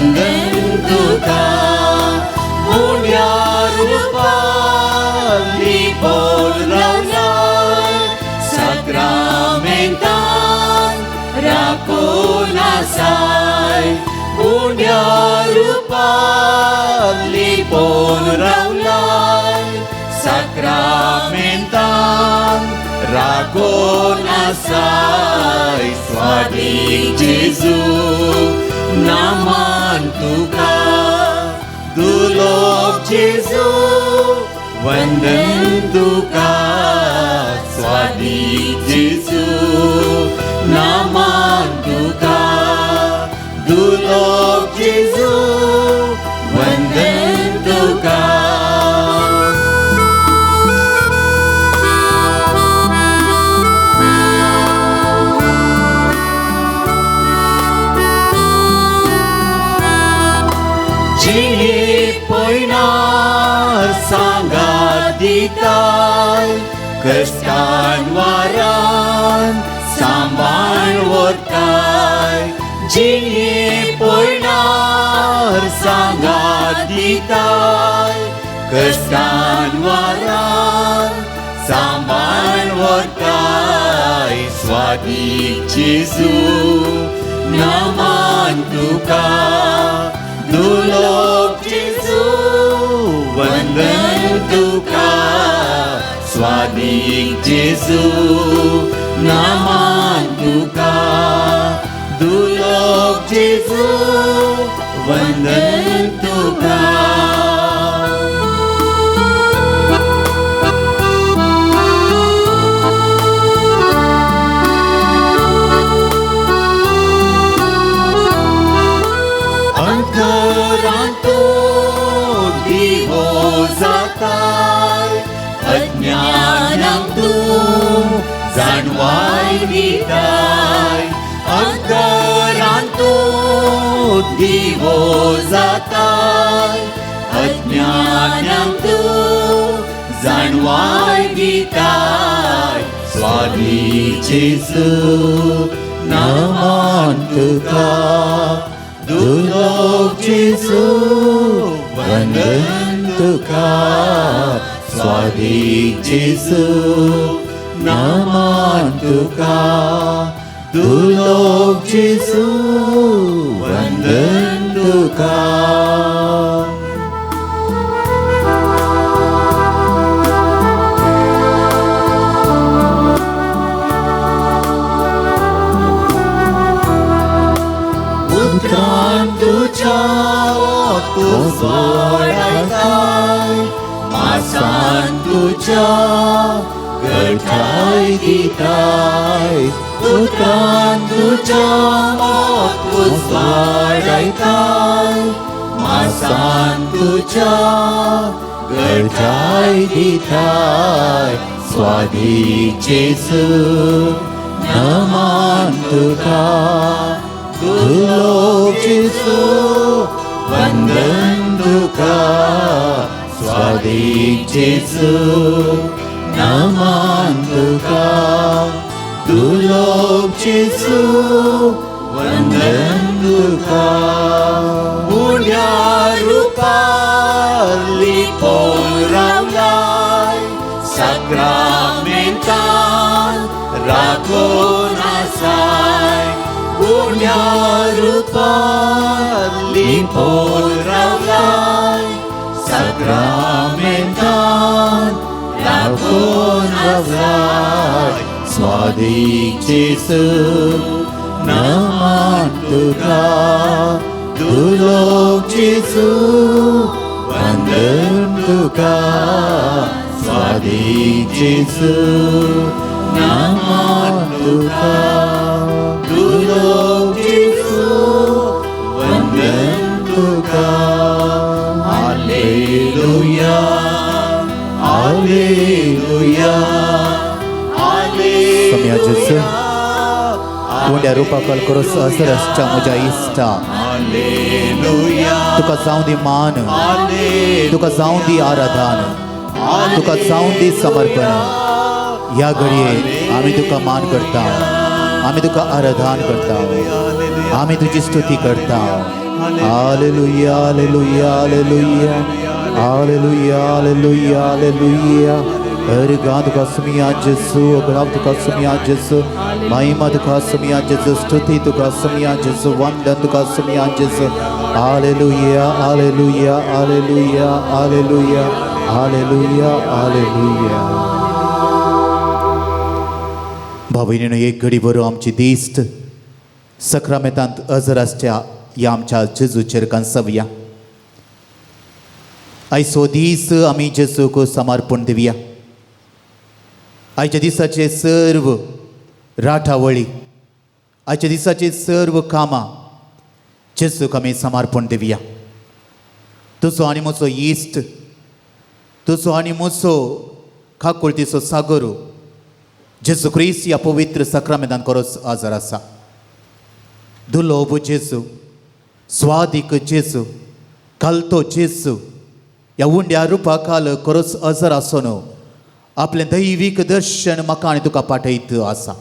वंदन तुका उण्या रुपार लिपोवन रावलाय साक्रामेंतान राखून आसाय उण्या रुपार लिपोवन रावलाय साक्रामेंतान राखून आसाय स्वादीक जेजू नामान तुका दुर्लभ जेजू वंदन तुका स्वादीक जेजू नामान तुका दुर्लभ जेजू वंदन तुका. जिणे पयणार सांगात दिताय कश्टान वारान सांबाळ व्हरताय जिणे पयणार सांगात दिताय कश्टान वारान सांबाळ व्हरताय स्वादीक जेजू नामान तुका दुर्लभ जेजू वंदन तुका स्वादीक जेजू नामान तुका दुर्लभ जेजू वंदन तुका. अंतरांतो दिवो जाताय अज्ञानाक तूं जाणवाय दिताय अंतरांतो दिवो जाताय अज्ञानाक तूं जाणवाय दिताय स्वादीक जेजू नामान तुका दुर्लभ जेजू वंदन तुका स्वादीक जेजू नामान तुका दुर्लभ जेजू वंदन तुका. उतरान तुज्या तूं सोडयताय मासान तुज्या गठाय दिताय उतरान तुज्या तूं सोडयताय मासान तुज्या गठाय दिताय स्वादीक जेजू नमान तुका दुर्लभ जेजू वंदन तुका स्वादीक जेजू नमान तुका दुर्लभ जेजू वंदन तुका. उण्या रुपार लिपोवन रावलाय साक्रामेंतान राखून आसाय उण्या रुपार लिपोवन रावलाय साक्रामेंतान राखून रावलाय स्वादीक जेजू नमान तुका दुर्लभ जेजू वंदन तुका स्वादीक जेजू नमान तुका दुर्लभ जेजू वंदन तुका. हालेलुया हालेलुया सोम्या जेजू हालेलुया उंड्या रुपाकल करोस असरसच्या म्हज्या इश्टा हालेलुया तुका जावं दी मान तुका जावं दी आराधन तुका जावं दी समर्पण. ह्या घडये आमी तुका मान करता, आमी तुका आराधन करता, आमी तुजी स्तुती करता. Hallelujah, hallelujah, hallelujah, hallelujah, hallelujah, hallelujah. हर तुका सुमिया जेसू, अगराव तुका सुमिया जेसू, महिमा तुका सुमिया जेसू, स्तुती तुका सुमिया जेसू, वंदन तुका सुमिया जेसू. Hallelujah, hallelujah, hallelujah, hallelujah, hallelujah, hallelujah. भाव भयणीनो, एक घडी बरो आमची दिश्ट सक्रामेतांत अजर आसच्या ह्या आमच्या जेजूचेर कांसवया. आयचो दीस आमी जेजूक समर्पण दिवया. आयच्या दिसाचे सर्व राठावळी, आयच्या दिसाचे सर्व कामां जेजूक आमी समर्पण दिवया. तुजो आनी म्हजो इश्ट, तुजो आनी म्हजो काकुळतीचो सागरू जेजू क्रिस्त ह्या पवित्र सक्रामेंतान खरोच हजर आसा. दुलोब जेजू, स्वादीक जेजू, कालतो जेजू ह्या उंड्या रुपा खाल खरोच हजर आसून आपलें दैवीक दर्शन म्हाका आनी तुका पाठयत आसा.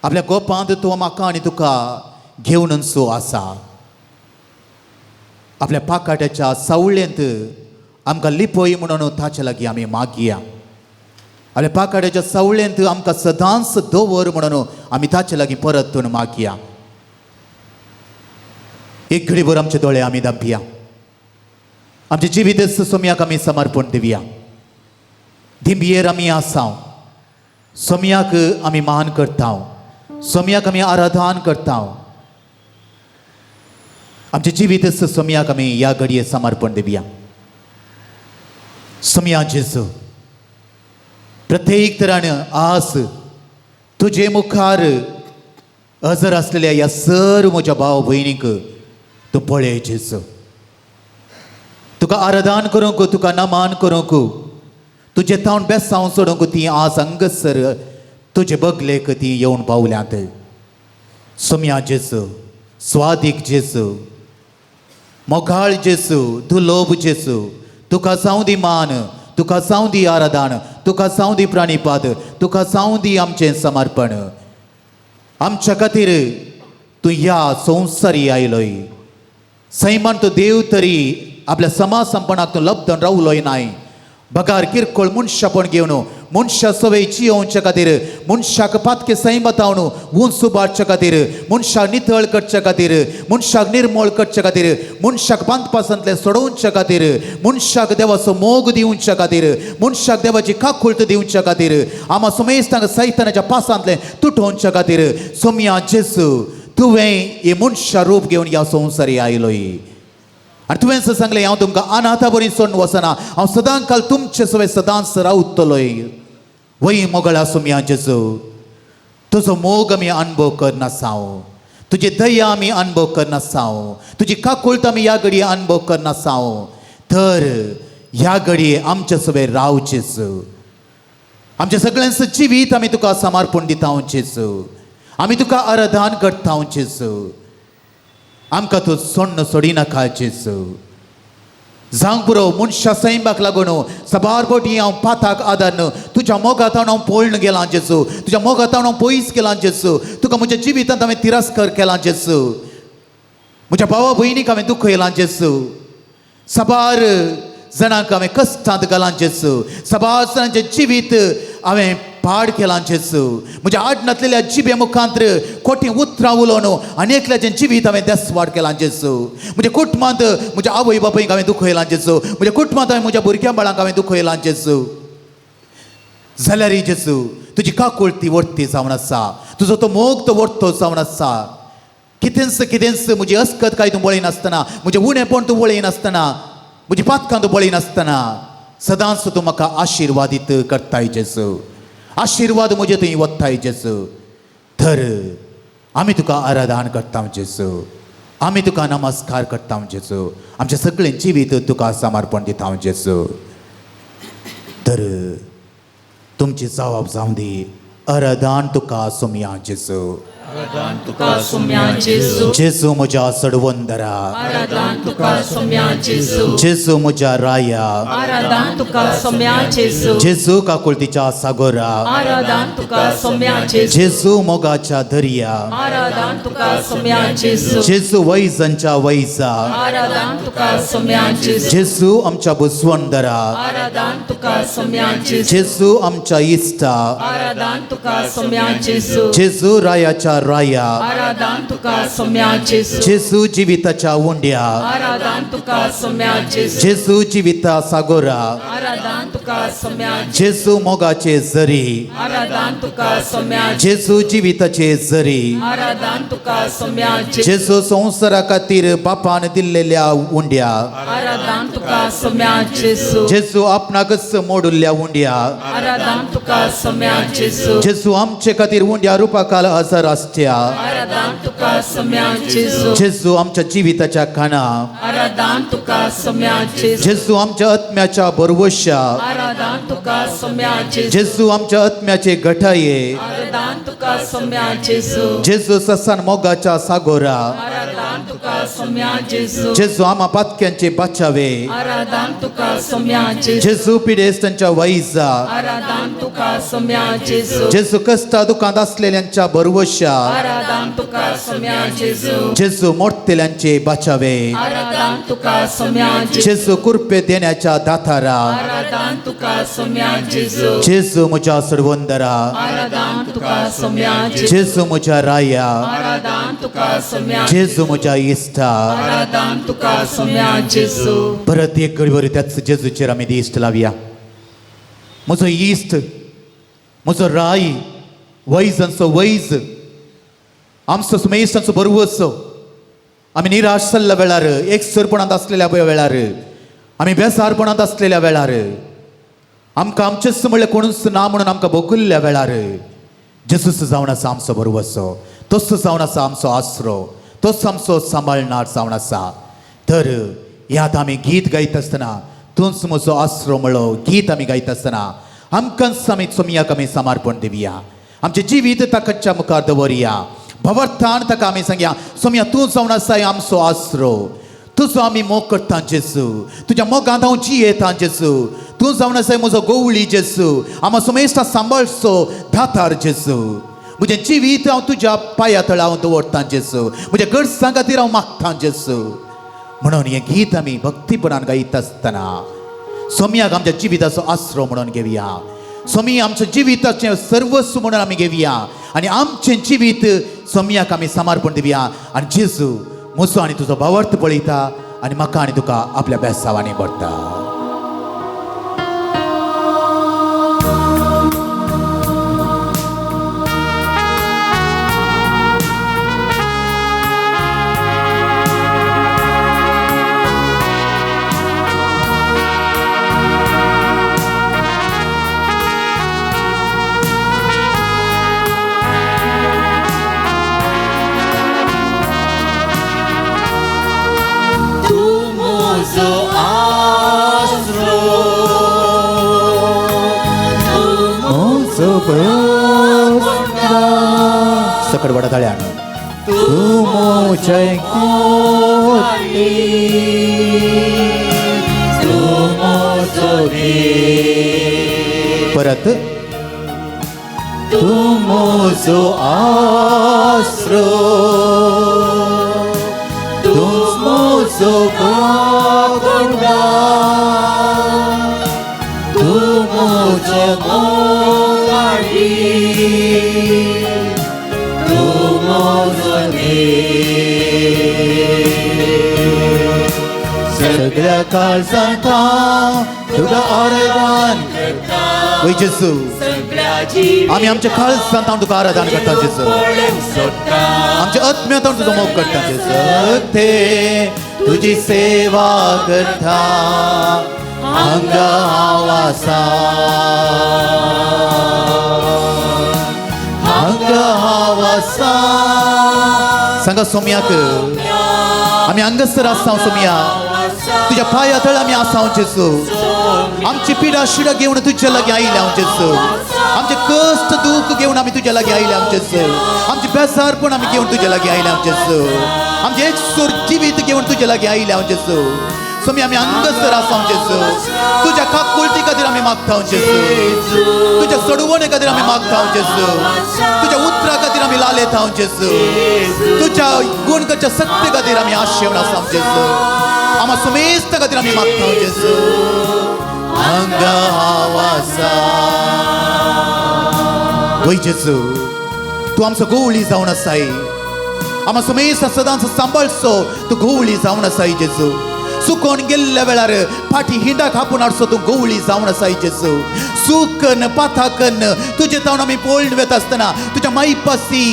आपल्या गोपांत तो म्हाका आनी तुका घेवन सो आसा. आपल्या पाकाट्याच्या सावळेंत आमकां लिपय म्हणून ताचे लागीं आमी मागया. आपल्या पाकाट्याच्या सावळेंत आमकां सदांच दवर म्हणून आमी ताचे लागीं परतून मागया. एक घडीभर आमचे दोळे आमी धांपया. आमचें जिवीत सोमयाक आमी समर्पण दिवया. दिंबियेर आमी आसाव, सोमयाक आमी मान करता, सोमयाक आमी आराधन करता. आमचें जिवीत सोमयाक आमी ह्या घडये समर्पण दिवया. सोमया जेजू, प्रत्येक तरान आज तुजे मुखार हजर आसलेल्या ह्या सर्व म्हज्या भाव भयणीक तूं पळय जेजू. तुका आराधन करूंक, तुका नमान करूंक, तुजे थावन बेसांव सोडूंक ती आज हांगासर तुजे बगलेक ती येवन पावल्यांत. सोमया जेजू, स्वादीक जेजू, मोगाळ जेजू, दुलोब जेजू, तुका जावं दी मान, तुका जावं दी आराधन, तुका जावं दी प्राणीपाद, तुका जावं दी आमचें समर्पण. आमच्या खातीर तूं ह्या संवसारी आयलोय. सैमान तूं देव तरी आपल्या समाज संपणाक तूं लब्धन रावलोय नाय, बगार किरकोळ मनशापण घेवन मनशा सवय जियोवच्या खातीर, मनशाक पातके सैमतावन उंच उबारच्या खातीर, मनशाक नितळ करच्या खातीर, मनशाक निर्मूळ करच्या खातीर, मनशाक बांदपासांतलें सोडोवच्या खातीर, मनशाक देवाचो मोग दिवच्या खातीर, मनशाक देवाची काकुळट दिवच्या खातीर, आमा समेस्तांक सैतानाच्या पासांतलें तुटोवच्या खातीर सोमया जेसू तुवें हे मनशा रूप घेवन ह्या संवसारी आयलोय. आनी तुवें सांगलें, हांव तुमकां अनाथा बरी सोडून वचना, हांव सदां काल तुमचे सवे सदांच रावतलोय. वय मोगळा सोमया जेजू, तुजो मोग आमी अनुभव करनासाव, तुजी दया आमी अनुभव करनासाव, तुजी काकुळट आमी ह्या घडये अनुभव करनासाव, तर ह्या घडये आमचे सवे राव जेजू. आमच्या सगळ्यांचं जिवीत आमी तुका समर्पण दिता जेजू. आमी तुका आराधन करता जेजू. आमकां तूं सोण्ण सोडिनाका जेजू. जावंक पुरो मनशा सैमाक लागून साबार फावटी हांव पाताक आदार तुज्या मोगांत हांव पळून गेलां जेजू, तुज्या मोगांत हांव पयस गेलां जेजू. तुका म्हज्या जिवितांत हांवें तिरस्कार केलां जेजू. म्हज्या भावा भयणीक हांवें दुखयलां जेजू. साबार जाणांक हांवें कश्टांत घालां जेजू. साबार जाणांचें जिवीत हांवें पाड केलां जेजू. म्हज्या आडनातलेल्या जिबे मुखांत खोटीं उतरां उलोवन आनी एकल्याचें जिवीत हांवें देसवाड केलां जेजू. म्हज्या कुटुंबांत म्हज्या आवय बापायक हांवें दुखयलां जेजू. म्हज्या कुटुंबांत हांवें म्हज्या भुरग्यां बाळांक हांवें दुखयलां जेजू. जाल्यार जेजू तुजी काकुळती वरती जावन आसा, तुजो तो मोग तो वरतो जावन आसा. कितेंच कितेंच म्हजी अस्कत काय तूं पळयनासतना, म्हजें उणेपण तूं पळयनासतना, म्हजी पातकां तूं पळयनासतना सदांच तूं म्हाका आशिर्वादीत करताय जेजू. आशिर्वाद म्हजे थंय वत्ताय जेजू. तर आमी तुका आराधन करता जेजू, आमी तुका नमस्कार करता जेजू. आमचें सगळें जिवीत तुका समर्पण दिता जेजू. तर तुमची जबाब जावं दी, आराधन तुका सोमया जेजू. आराधान तुका सोम्या जेजू. जेजू म्हज्या सडवंदरा. आराधान तुका सोम्या जेजू. जेजू म्हज्या राया. आराधान तुका सोम्या जेजू. जेजू काकुळतीच्या सागोरा. आराधान तुका सोम्या जेजू. जेजू मोगाच्या दर्या. आराधान तुका सोम्या जेजू. जेजू वैजांच्या वैजा. आराधान तुका सोम्या जेजू. जेजू आमच्या बुसवंदरा. आराधान तुका सोम्या जेजू. जेजू आमच्या इश्टा. आराधान तुका सोम्या जेजू. जेजू रायाच्या राया. आराधान तुका सोम्या जेजू. जेजू जिविताच्या उंड्या. आराधान तुका सोम्या जेजू. जेजू जिविता सागोरा. आराधान तुका सोम्या. जेजू मोगाचे जरी. आराधान तुका सोम्या. जेजू जिविताचे जरी. आराधान तुका सोम्या जेजू. जेजू संवसारा खातीर बापान दिल्लेल्या उंड्या. आराधान तुका सोम्या जेजू. जेजू आपणाकच मोडुल्ल्या उंड्या. आराधान तुका सोम्या जेजू. जेजू आमचे खातीर उंड्या रुपाकाल हजर आसत्या. आराधान तुका सोम्या जेजू. जेजू आमच्या जिविताच्या खाणा. आराधान तुका सोम्या जेजू. जेजू आमच्या आत्म्याच्या भरवश्या. आराधान तुका सोम्या जेजू. जेजू आमच्या आत्म्याचे गठाये. आराधान तुका सोम्या जेजू. जेजू ससान मोगाच्या सागोरा. आराधान तुका सोम्या जेजू. जेजू आमा पातक्यांचे बाचावे. आराधान तुका सोम्या जेजू. जेजू पिडेस्तांच्या वैजा. आराधान तुका सोम्या जेजू. जेजू कश्टा दुकांत असलेल्यांच्या भरवश्या. आराधान तुका सोम्या जेजू. जेजू मोडतेल्यांचे बाचावे. आराधान तुका सोम्या जेजू. जेजू कुरपे देण्याच्या दातारा. आराधान तुका सोम्या जेजू. जेजू म्हज्या सडवंदरा. आराधान तुका सोम्या जेजू. जेजू म्हज्या राया. आराधान तुका सोम्या. जेजू म्हज्या इश्टा. आराधान तुका सोम्या जेजू. परत एक घडीवर त्याच जेजूचेर आमी दिश्ट लावया. म्हजो इश्ट, म्हजो राय, वैजांचो वैज, आमचो सुमेशांचो बरवसो. आमी निराश जाल्ल्या वेळार, एकसरपणांत आसलेल्या वेळार, आमी बेसारपणांत आसलेल्या वेळार, आमकां आमचेच म्हणल्यार कोणूच ना म्हणून आमकां भोगुल्ल्या वेळार जेजूच जावन आसा आमचो बरवसो. तोच जावन आसा आमचो आसरो, तोच आमचो सांबाळणार जावन आसा. तर ह्या आतां आमी गीत गायत आसतना तूंच म्हजो आसरो म्हळो गीत आमी गायत आसतना आमकांच आमी सोमयाक आमी समर्पण दिवया. आमचें जिवीत ताकाच्या मुखार दवरया. भवर्थान ताका आमी सांगया, सोमया तूं जावन आसा आमचो आसरो. तुजो आमी मोग करता जेजू, तुज्या मोगांत हांव जियेता जेजू. तूं जावन आसा म्हजो गोवळी जेजू, आमा सोमेस्ता सांबाळचो दातार जेजू. म्हजें जिवीत हांव तुज्या पांया तळा हांव दवरतां जेजू. म्हज्या गरजां खातीर हांव मागतां जेजू. म्हणून हें गीत आमी भक्तीपणान गायत आसतना सोमयाक आमच्या जिविताचो आसरो म्हणून घेवया. सोमी आमच्या जिविताचें सर्वस्व म्हणून आमी घेवया आनी आमचें जिवीत सोमयाक आमी समर्पण दिवया. आनी जेजू म्हजो आनी तुजो भावार्थ पळयता आनी म्हाका आनी तुका आपल्या बेसावांनी भरता. तूं म्हजो आसरो, तूं म्हजो सकट वडा ताळ्यान. तूं म्हजें मोगाळी, तूं म्हजो देव. परत तूं म्हजो आसरो, तूं म्हजो गोंडा, तूं म्हजो मोगाळी, तूं म्हजो देव. सगळ्या काळजांत तुका आराधन करता. वय जेजू, सगळ्या जिवितांत आमी आमच्या काळजांत हांव तुका आराधन करता जेजू. पळोवंक सोदता. आमच्या आत्म्यांत हांव तुजो मोग करता जेजू. ते तुजी सेवा करता हांगा हांव आसा, हांगा हांव आसा. सांगा सोमयाक आमी हांगासर आसा सोमया, तुज्या पांया तळ आमी आसा जेजू. आमची पिडा शिडा घेवन तुज्या लागीं आयल्या हांव जेजू. आमचे कश्ट दूख घेवन आमी तुज्या लागीं आयल्या हांव जेजू. आमचे बेजारपण आमी घेवन तुज्या लागीं आयल्या हांव जेजू. आमचें एकसूर जिवीत घेवन तुज्या लागीं आयल्या हांव जेजू. स्वामी आमी हांगासर आसा जेजू. तुज्या काकुळटी खातीर आमी मागता जेजू. तुज्या सोडवणे खातीर आमी मागता जेजू. तुज्या उतरा खातीर आमी लालेता जेजू. तुज्या गुणकाच्या सत्य खातीर आमी आशेवन आसा जेजू. आमा सुमेस्त खातीर आमी मागता जेजू. हांगा हांव आसा. वय जेजू, तूं आमचो गोवळी जावन आसाय. आमा सुमेस्त सदांच सांबाळचो तूं गोवळी जावन आसाय जेजू. सुकोन गेल्ल्या वेळार फाटी हिंडा खापून हाडचो तूं गोवळी जावन आसाय जेजू. सुकन पाथाकन तुजे तावन आमी पळोवन वता आसतना तुज्या मायपासी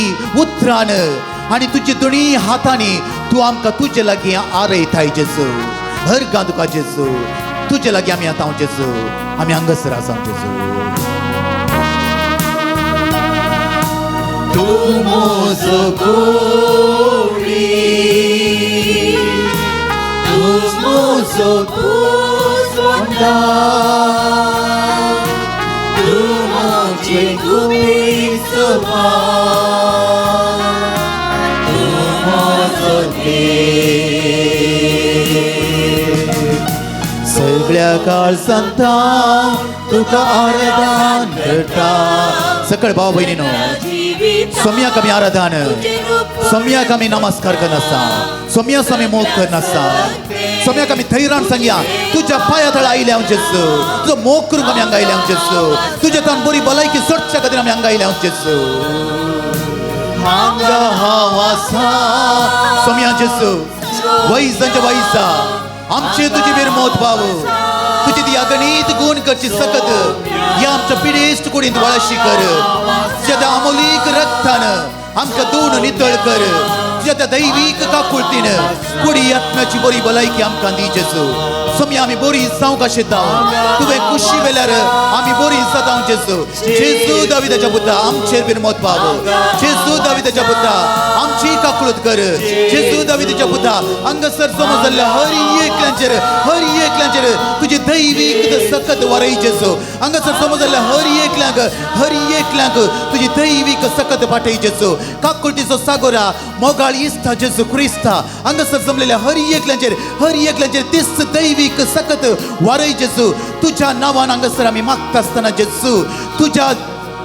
उतरान आनी तुजे दोनी हातांनी तूं आमकां तुजे लागीं आरयताय जेजू. हर गां तुका जेजू, तुजे लागीं आमी आतां जेजू. आमी हांगासर आसा जेजू. तूं म्हजो गोवळी, तूं म्हजो पुजवंदा, तूं म्हजें गुपीत सपन, तूं म्हजो देव. सगळ्या काळजांत तुका आराधन करता. सकळ भाव भयणीनो, सोम्याक आमी आराधन, सोम्याक आमी नमस्कार करनासा, सोम्यास आमी मोग करनासा, सोम्याक आमी थैरान सांगया तुज्या पांया तळा आयल्या हांव जेजू. तुजो मोग करूंक आमी हांगा आयल्या हांव जेजू. तुज्या तान बरी भलायकी सोडच्या खातीर आमी हांगा आयल्या हांव जेजू. हांगा हांव आसा. सोम्या जेजू, वैजांच्या वैजा आमचे तुजी बिरमोत भाव, तुजी ती अगणीत गुण करची सकत ह्या आमच्या पिडेस्त कुडींत वळशी कर. तुज्या त्या अमोलीक रक्तान आमकां धुवन नितळ कर. तुज्या त्या दैवीक काकुळतीन कुडी आत्म्याची बरी भलायकी आमकां दी जेजू. सोम्या आमी बरी जावंक आशिल्ले तुवें कुशी वेल्यार आमी बरी जाता जेजू. जेजू दाविदाच्या पुता आमचेर बिरमोत भाव. जेजू दाविदाच्या पुता आमची काकुळत कर. जेजू दाविदाच्या पुता हांगासर जमा जाल्ल्या हर एकल्यांचेर, हर एकल्यांचेर तुजी दैवीक सकत वरय जेजू. हांगासर जमा जाल्ल्या हर एकल्यांक, हर एकल्यांक तुजी दैवीक सकत पाठय जेजू. काकुळतीचो सागोरा मोगाळ इस्ता जेजू क्रिस्ता हांगासर जमलेल्या हर एकल्यांचेर, हर एकल्यांचेर तीच दैवीक सकत वरय जेजू. तुज्या नांवान हांगासर आमी मागता आसतना जेजू तुज्या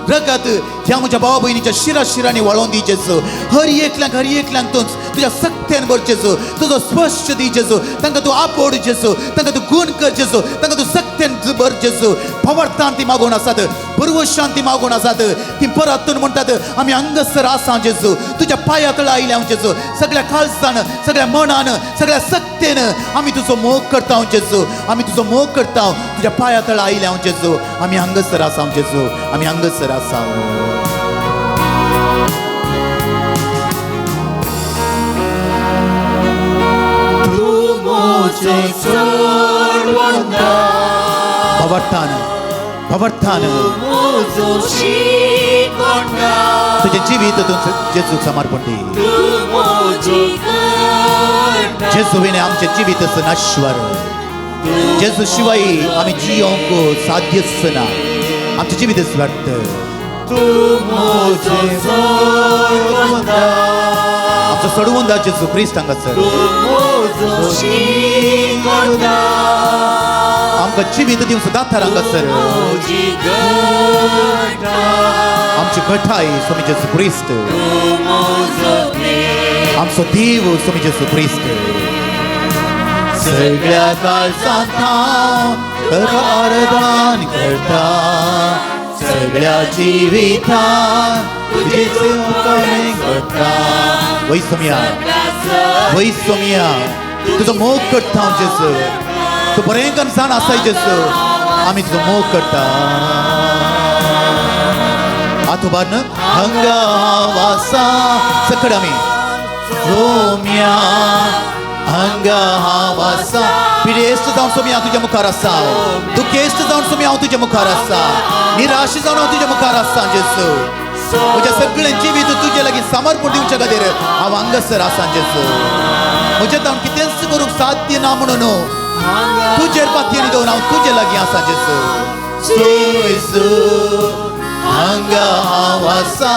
रगत ह्या म्हज्या भावा भयणीच्या शिरा शिरांनी वळोवन दी जेजू. हर एकल्यांक, हर एकल्यांक तूं तुज्या सक्त्यान भर जेजू. तुजो स्पर्श दी जेजू. तांकां तूं आपोड जेजू. तांकां तूं गुण कर जेजू. तांकां तूं सक्त्यान भर जेजू. भवार्थान ती मागून आसात, बरवशान ती मागून आसात. ती परतून म्हणटात आमी हांगासर आसा जेजू. तुज्या पांया तळा आयल्या हांव जेजू. सगळ्या काळजान, सगळ्या मनान, सगळ्या सक्तेन आमी तुजो मोग करता जेजू. आमी तुजो मोग करता. तुज्या पांया तळा आयल्या हांव जेजू. आमी हांगासर आसा जेजू. आमी हांगासर आसा. तूं म्हजो सोडवंदा, भवार्थान, भवार्थान तूं म्हजो शिकोवंदा, तुजें जिवीत तूं जेजूक समर्पण दी. तूं म्हजी घटा, जेजू विणें आमचें जिवीत नश्वर. जेजू शिवाय आमी जियोंक साध्यच ना. आमचें जिवीत व्यर्थ. तूं म्हजो सोडवंदा, आमचो सोडवंदा जेजू क्रिस्त हांगासर. तूं म्हजो शिकोवंदा, आमकां जिवीत दिवचो दातार हांगासर. म्हजी घटा, आमची घटाय स्वामी जेजू क्रिस्त. तूं म्हजो देव. आमचो देव स्वामी जेजू क्रिस्त. सगळ्या काळजांत हांव तुका आराधन करता. सगळ्या जिवितान तुजें उपकार करता. वय सोम्या, वय सोम्या, तुजो मोग करता हांव जेजू. तूं बरें करून जाण आसाय जेजू. आमी तुजो मोग करता. आतां उबार हांगा हांव आसा. सकड आमी सोम्या हांगा हांव आसा. पिडेस्त जावन सोम्या हांव तुज्या मुखार आसा. दुखेस्त जावन सोम्या हांव तुज्या मुखार आसा. निराश जावन हांव तुज्या मुखार आसा जेजू. म्हजें सगळें जिवीत तुजे लागीं समर्पण दिवचे खातीर हांव हांगासर आसा जेजू. म्हजें तावन कितेंच करूंक साध्य ना म्हणून हांगा तुजेर पातयेनी दवरून हांव तुजे लागीं आसा जेजू. जेजू हांगा हांव आसा,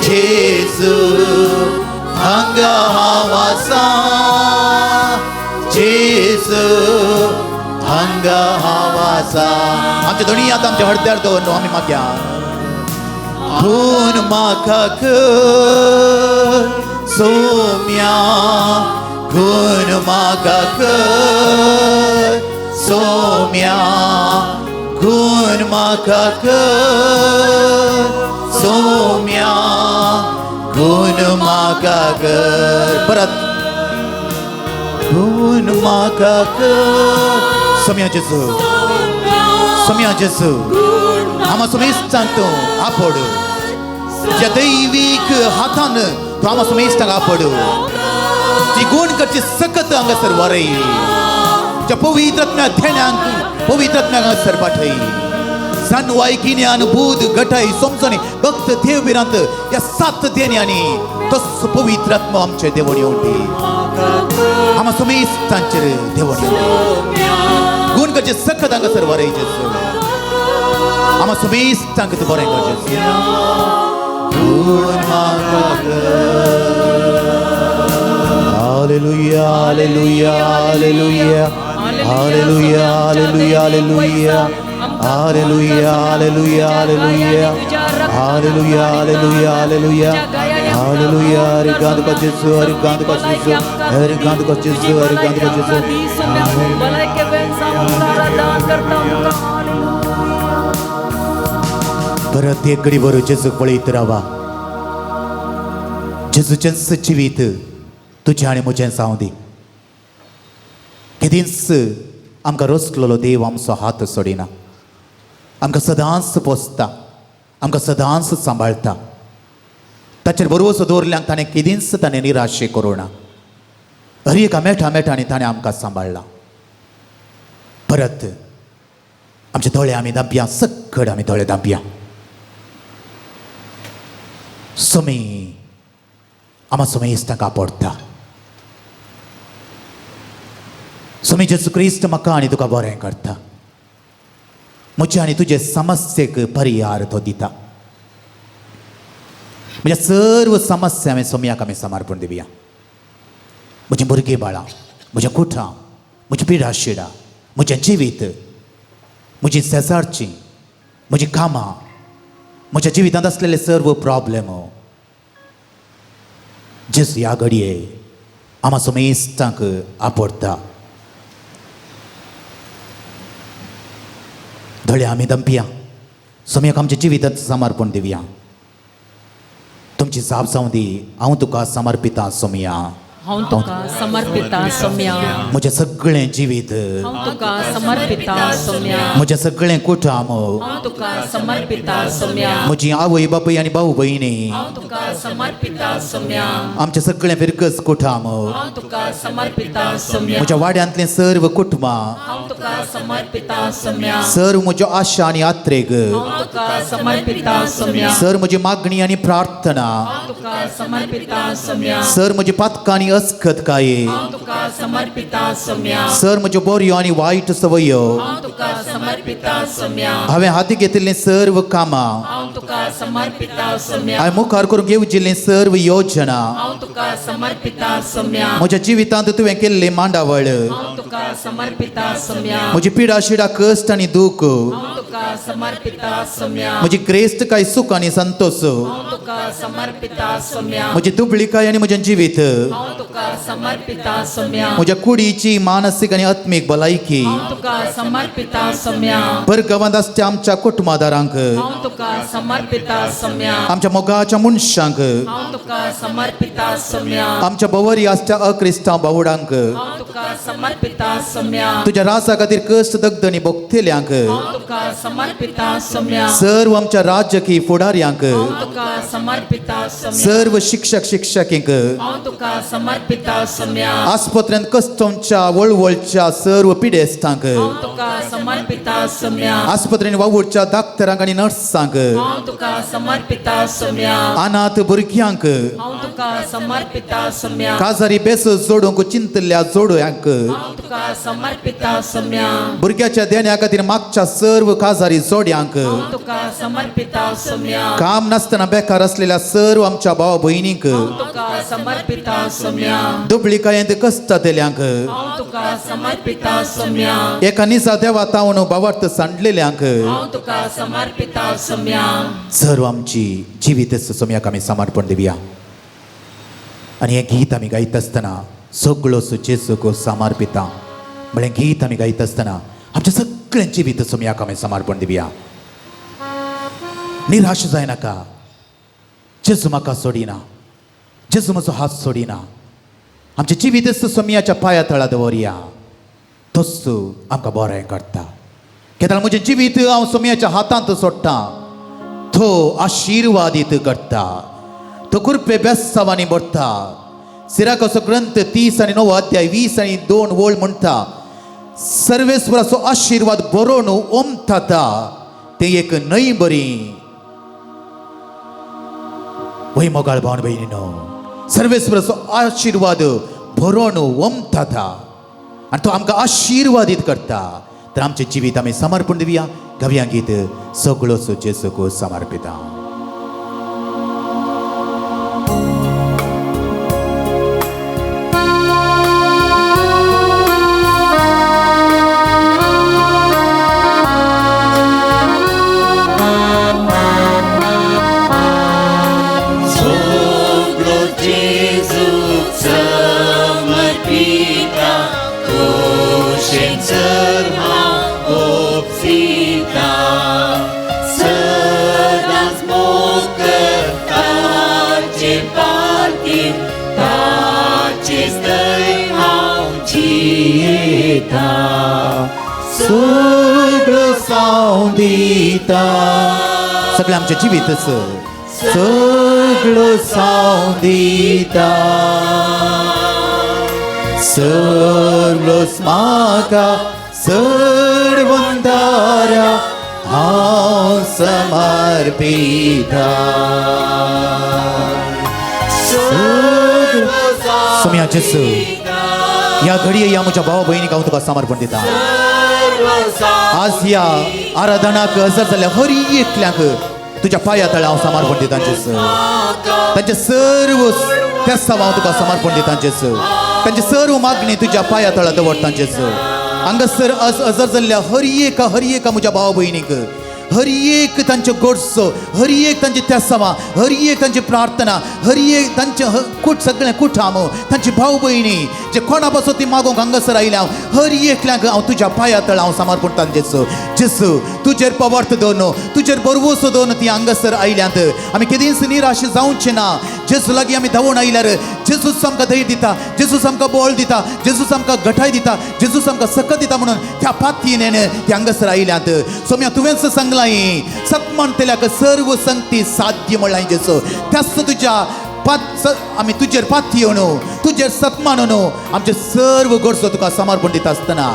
जेजू हांगा हांव आसा, जेजू हांगा हांव आसा. आमच्या दोनी आतां आमच्या हड्ड्यार दवरून आमी मागया. खून म्हाका कर सोम्या, खून म्हाका कर सोम्या, खून म्हाका कर सोम्या, खून म्हाका कर. परत खून म्हाका कर सोम्या जेजू, सोम्या जेजू. आमा सोमेस्तांक तूं आपोड, तुज्या दैवीक हातान तूं आमा सोमेस्तांक आपोड. ती गुण करची सकत हांगासर वरय, तुज्या पवित्र ध्यानांक पवित्र हांगासर पाठय. जानवाय गिन्यान बूद गटाय समजणी भक्त देव भिरांत ह्या सात देण्यांनी तस पवित्र आत्मा आमचे देवण येवन दी. आमा सोमेस्तांचेर देवण येवन दी. गुण करचे सकत हांगासर वरय जेजू. आमा सोमेस्तांक तूं बरें कर जेजू. Hallelujah, hallelujah, hallelujah, hallelujah, hallelujah, hallelujah, hallelujah, hallelujah, hallelujah, hallelujah, hallelujah, hallelujah, hallelujah. Hari गांध का जेसू, हरी गांध का जेसू, हरी गांध का जेसू, हरी गांध का जेसू. परत एक घडी बरो जेजूक पळयत रावा. जेजूचेंच जिवीत तुजें आनी म्हजें जावं दी. केदींच आमकां रचलेलो देव आमचो हात सोडिना, आमकां सदांच पोसता, आमकां सदांच सांबाळटा. ताचेर बरोसो दवरल्याक ताणें केदींच ताणें निराशे करूं ना. हर एका मेठा मेठांनी ताणें आमकां सांबाळ्ळा. परत आमचे दोळे आमी धांपया, सक्कड आमी दोळे धांपया. सोमी आमा सोमेस्तांक आपडटा. सोमी जेजू क्रिस्त म्हाका आनी तुका बरें करता. म्हजे आनी तुजे समस्येक परिहार तो दिता. म्हज्या सर्व समस्या हांवें सोमयाक आमी समर्पण दिवया. म्हजीं भुरगीं बाळां, म्हजें कुठां, म्हजी पिडा शिडा, म्हजें जिवीत, म्हजी शेजारची, म्हजीं कामां, म्हज्या जिवितांत आसलेले सर्व प्रॉब्लेम जेजू ह्या घडये आमा सोमेस्तांक आपडटा. दोळे आमी दंपया, सोमयाक आमच्या जिवितांत समर्पण दिवया. तुमची जाप जावं दी, हांव तुका समर्पिता सोमया. हांव तुका समर्पिता सोम्या. म्हजें सगळें जिवीत, हांव तुका समर्पिता सोम्या. म्हजें सगळें कुटुंब, हांव तुका समर्पिता सोम्या. म्हजी आवय बापूय आनी भाऊ भयणी, हांव तुका समर्पिता सोम्या. आमचें सगळें फिरकस कुटुंब, हांव तुका समर्पिता सोम्या. म्हज्या वाड्यांतलें सर्व कुटुंबां, हांव तुका समर्पिता सोम्या. सर्व म्हज्यो आशा आनी आत्रेग, हांव तुका समर्पिता सोम्या. सर म्हजी मागणी आनी प्रार्थना, हांव तुका समर्पिता सोम्या. सर म्हजी पातकां आनी अस्खतकाये, हांव तुका समर्पिता सोम्या. सर म्हज्यो बऱ्यो आनी वायट सवयो, हांव तुका समर्पिता सोम्या. हांवें हाती घेतिल्लीं सर्व कामां, हांव तुका समर्पिता सोम्या. हांवें मुखार करूंक येवजिल्लीं सर्व योजना, हांव तुका समर्पिता सोम्या. म्हज्या जिवितांत तुवें केल्ली मांडावळ, हांव तुका समर्पिता सोम्या. म्हजी पिडा शिडा कश्ट आनी दूख, हांव तुका समर्पिता सोम्या. म्हजी ग्रेस्त काय सुख आनी संतोष, हांव तुका समर्पिता सोम्या. म्हजी दुबळीकाय आनी म्हजें जिवीत, हांव तुका समर्पिता सोम्या. म्हज्या कुडीची मानसीक आनी आत्मीक भलायकी, हांव तुका समर्पिता सोम्या. परगांवांत आसच्या आमच्या कुटुंबादारांक, हांव तुका समर्पिता सोम्या. आमच्या मोगाच्या मनशांक, हांव तुका समर्पिता सोम्या. आमच्या भोवरी आसच्या अक्रिस्तांव भावडांक, हांव तुका समर्पिता सोम्या. तुज्या राजा खातीर कश्ट दगदणी भोगतेल्यांक, हांव तुका समर्पिता सोम्या. सर्व आमच्या राजकीय फुडाऱ्यांक, हांव तुका समर्पिता सोम्या. सर्व शिक्षक शिक्षकींक, हांव तुका समर्पिता सोम्या. आस्पत्र्यांत कश्टोंच्या वळवळच्या सर्व पिडेस्तांक, हांव तुका समर्पिता सोम्या. आस्पत्र्यांनी वावुरच्या डाक्टरांक आनी नर्सांक, हांव तुका समर्पिता सोम्या. अनाथ भुरग्यांक, हांव तुका समर्पिता सोम्या. काजारी बेस जोडूंक चिंतल्या जोडूयांक, जोडप्यांक हांव तुका समर्पिता सोम्या. भुरग्याच्या देण्या खातीर मागच्या सर्व काजारी जोड्यांक हांव तुका समर्पिता सोम्या. काम नासतना बेकार असलेल्या सर्व आमच्या भाव भयणींक हांव तुका समर्पिता सोम्या. दुबळीकायेंत कश्टांतल्यांक हांव तुका समर्पिता सोम्या. एका निसा देवा तावन भावार्थ सांडलेल्यांक हांव तुका समर्पिता सोम्या. सर्व आमची जिवीत सोम्याक आमी समर्पण दिवया. आनी हें गीत आमी गायत आसतना सगळो जेजूक समर्पिता म्हळें गीत आमी गायत आसतना आमच्या सगळ्यां जिवीत सोम्याक आमी समर्पण दिवया. निराश जायनाका, जेजू म्हाका सोडिना, जेजू म्हजो हात सोडिना. आमचें जिवीत सोम्याच्या पांया तळा दवरया, तोच आमकां बरें करता. केदळ म्हजें जिवीत हांव सोम्याच्या हातांत सोडटा, तो आशिर्वादीत करता, तो कृपे बेसावांनी भरता. सिराकाचो ग्रंथ 39 अध्याय 20 आणि 2 वळ म्हणटा, सर्वेस्वराचो आशिर्वाद बरोवन ओमता ते एक न्हंय बरी. वय मोगाळ भावन भयणीनो, सर्वेस्वराचो आशिर्वाद बरोवन ओमता आनी तो आमकां आशिर्वादीत करता. तर आमचें जिवीत आमी समर्पण दिवया. गवया गीत सगळो जेजूक समर्पिता. सगळो जेजूक समर्पिता, कुशीन सर हांव ओपसिता. सदांच मोग ताचे पातीर, ताचेच थंय हांव जियेता. सगळो साव दिता, सगळें आमचें जिवीतच सगळो साव दिता. सगळोच म्हाका सर्वंदारा हांव समर्पिता. सोम्या जेसू, ह्या घडये ह्या म्हज्या भावा भयणीक हांव तुका समर्पण दिता. आज ह्या आराधनाक हजर जाल्ल्या हर एकल्याक तुज्या पांया तळा हांव समर्पण दिता जेसू. तांचे सर्व तेसांव हांव तुका समर्पण दिता जेसू. तांचे सर्व मागणी तुज्या पांया तळा दवरता जेसू. हांगासर हजर जाल्ल्या हर एका हर एका म्हज्या भाव भयणीक, हर एक तांच्यो गरजो, हर एक तांची तेसावां, हर एक तांची प्रार्थना, हर एक तांचे कूट सगळें कुठाम, तांची भाव भयणी जे कोणा पासून ती मागोंक हांगासर आयल्या, हांव हर एकल्याक हांव तुज्या पांया तळा हांव समर्पण जेसू. जेसू, तुजेर पवार्थ दवरून, तुजेर बरवसो दवरून ती हांगासर आयल्यांत. आमी केदींच निराश जावचे ना. जेजू लागीं आमी धांवून आयल्यार जेजूच आमकां धैर्य दिता, जेजूच आमकां बळ दिता, जेजूच आमकां घटाय दिता, जेजूच आमकां सकत दिता. म्हणून त्या पातयेन ती हांगासर आयल्यांत. सोम्या, तुवेंच सांगलां, सतमानतल्याक सर्व संगती साध्य म्हणलां जेसू. त्याच तुज्या पात आमी तुजेर पातयेवन, तुजेर सतमानून आमचे सर्व गरजो तुका समर्पण दिता आसतना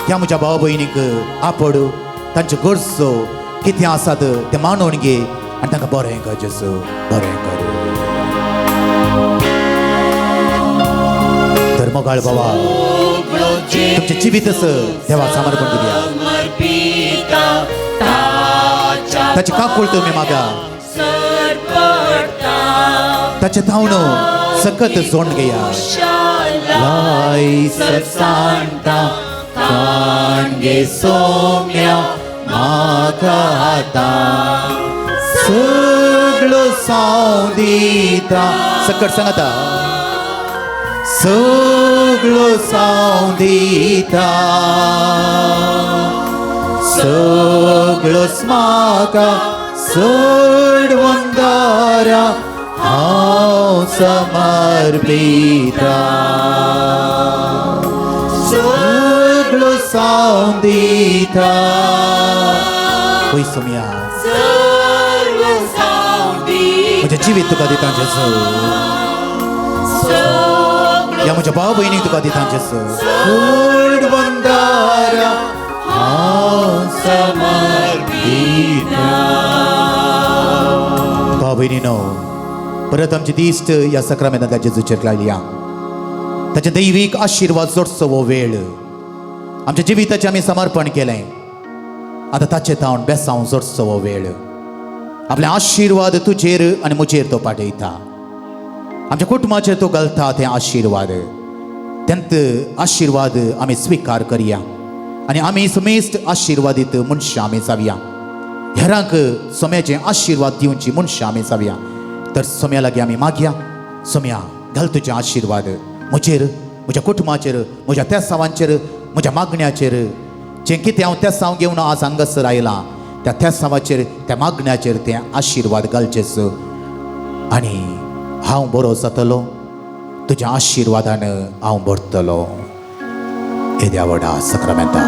ह्या म्हज्या भाव भयणीक आपड, तांच्यो गरजो कितें आसात तें मानून घे आनी तांकां बरें कर जेसू, बरें कर. तर मोगाळ बाबा, तुमचें जिवीतच देवा समर्पण दिवया. समर्पिता ताच्या ताची काकूळ तुमी मागा, सरपडता. ताचे धांवण सकत जोड घेया. लाय सांता काणगे सोम्या म्हाका आतां सगळो साव दिता. सकट सांगता, सगळो साव दिता, सगळोच म्हाका सोडवंदारा हांव समर्पिता. सगळो साव दिता. वय सोम्या, सर्व साव दिता. म्हजें जिवीत तुका दिता जेजू. ह्या म्हज्या भाव भयणीक तुका दिता जेजू. सोडवंदारा हांव समर्पिता. भाव भयणीनो, परत आमची दिश्ट ह्या सक्रामेंतांतल्या जेजूचेर लायल्या. ताचे दैवीक आशिर्वाद जोडचो हो वेळ. आमच्या जिविताचें आमी समर्पण केलें, आतां ताचे तावन बेसांव जोडचो हो वेळ. आपले आशिर्वाद तुजेर आनी म्हजेर तो पाठयता, आमच्या कुटुंबाचेर तो घालता ते आशिर्वाद. तेंत आशिर्वाद आमी स्विकार करया आनी आमी समेस्त आशिर्वादीत मनशां आमी जावया. हेरांक सोम्याचे आशिर्वाद दिवची मनशां आमी जावया. तर सोम्या लागीं आमी मागया, सोम्या घाल तुजे आशिर्वाद म्हजेर, म्हज्या कुटुंबाचेर, म्हज्या तेसावांचेर, म्हज्या मागण्याचेर. जें कितें हांव तेसांव घेवन आज हांगासर आयलां त्या तेसावाचेर, त्या मागण्याचेर ते आशिर्वाद घालचेच आनी हांव बरो जातलो, तुज्या आशिर्वादान हांव भरतलो. येद्या व्हडा सक्रामेंता.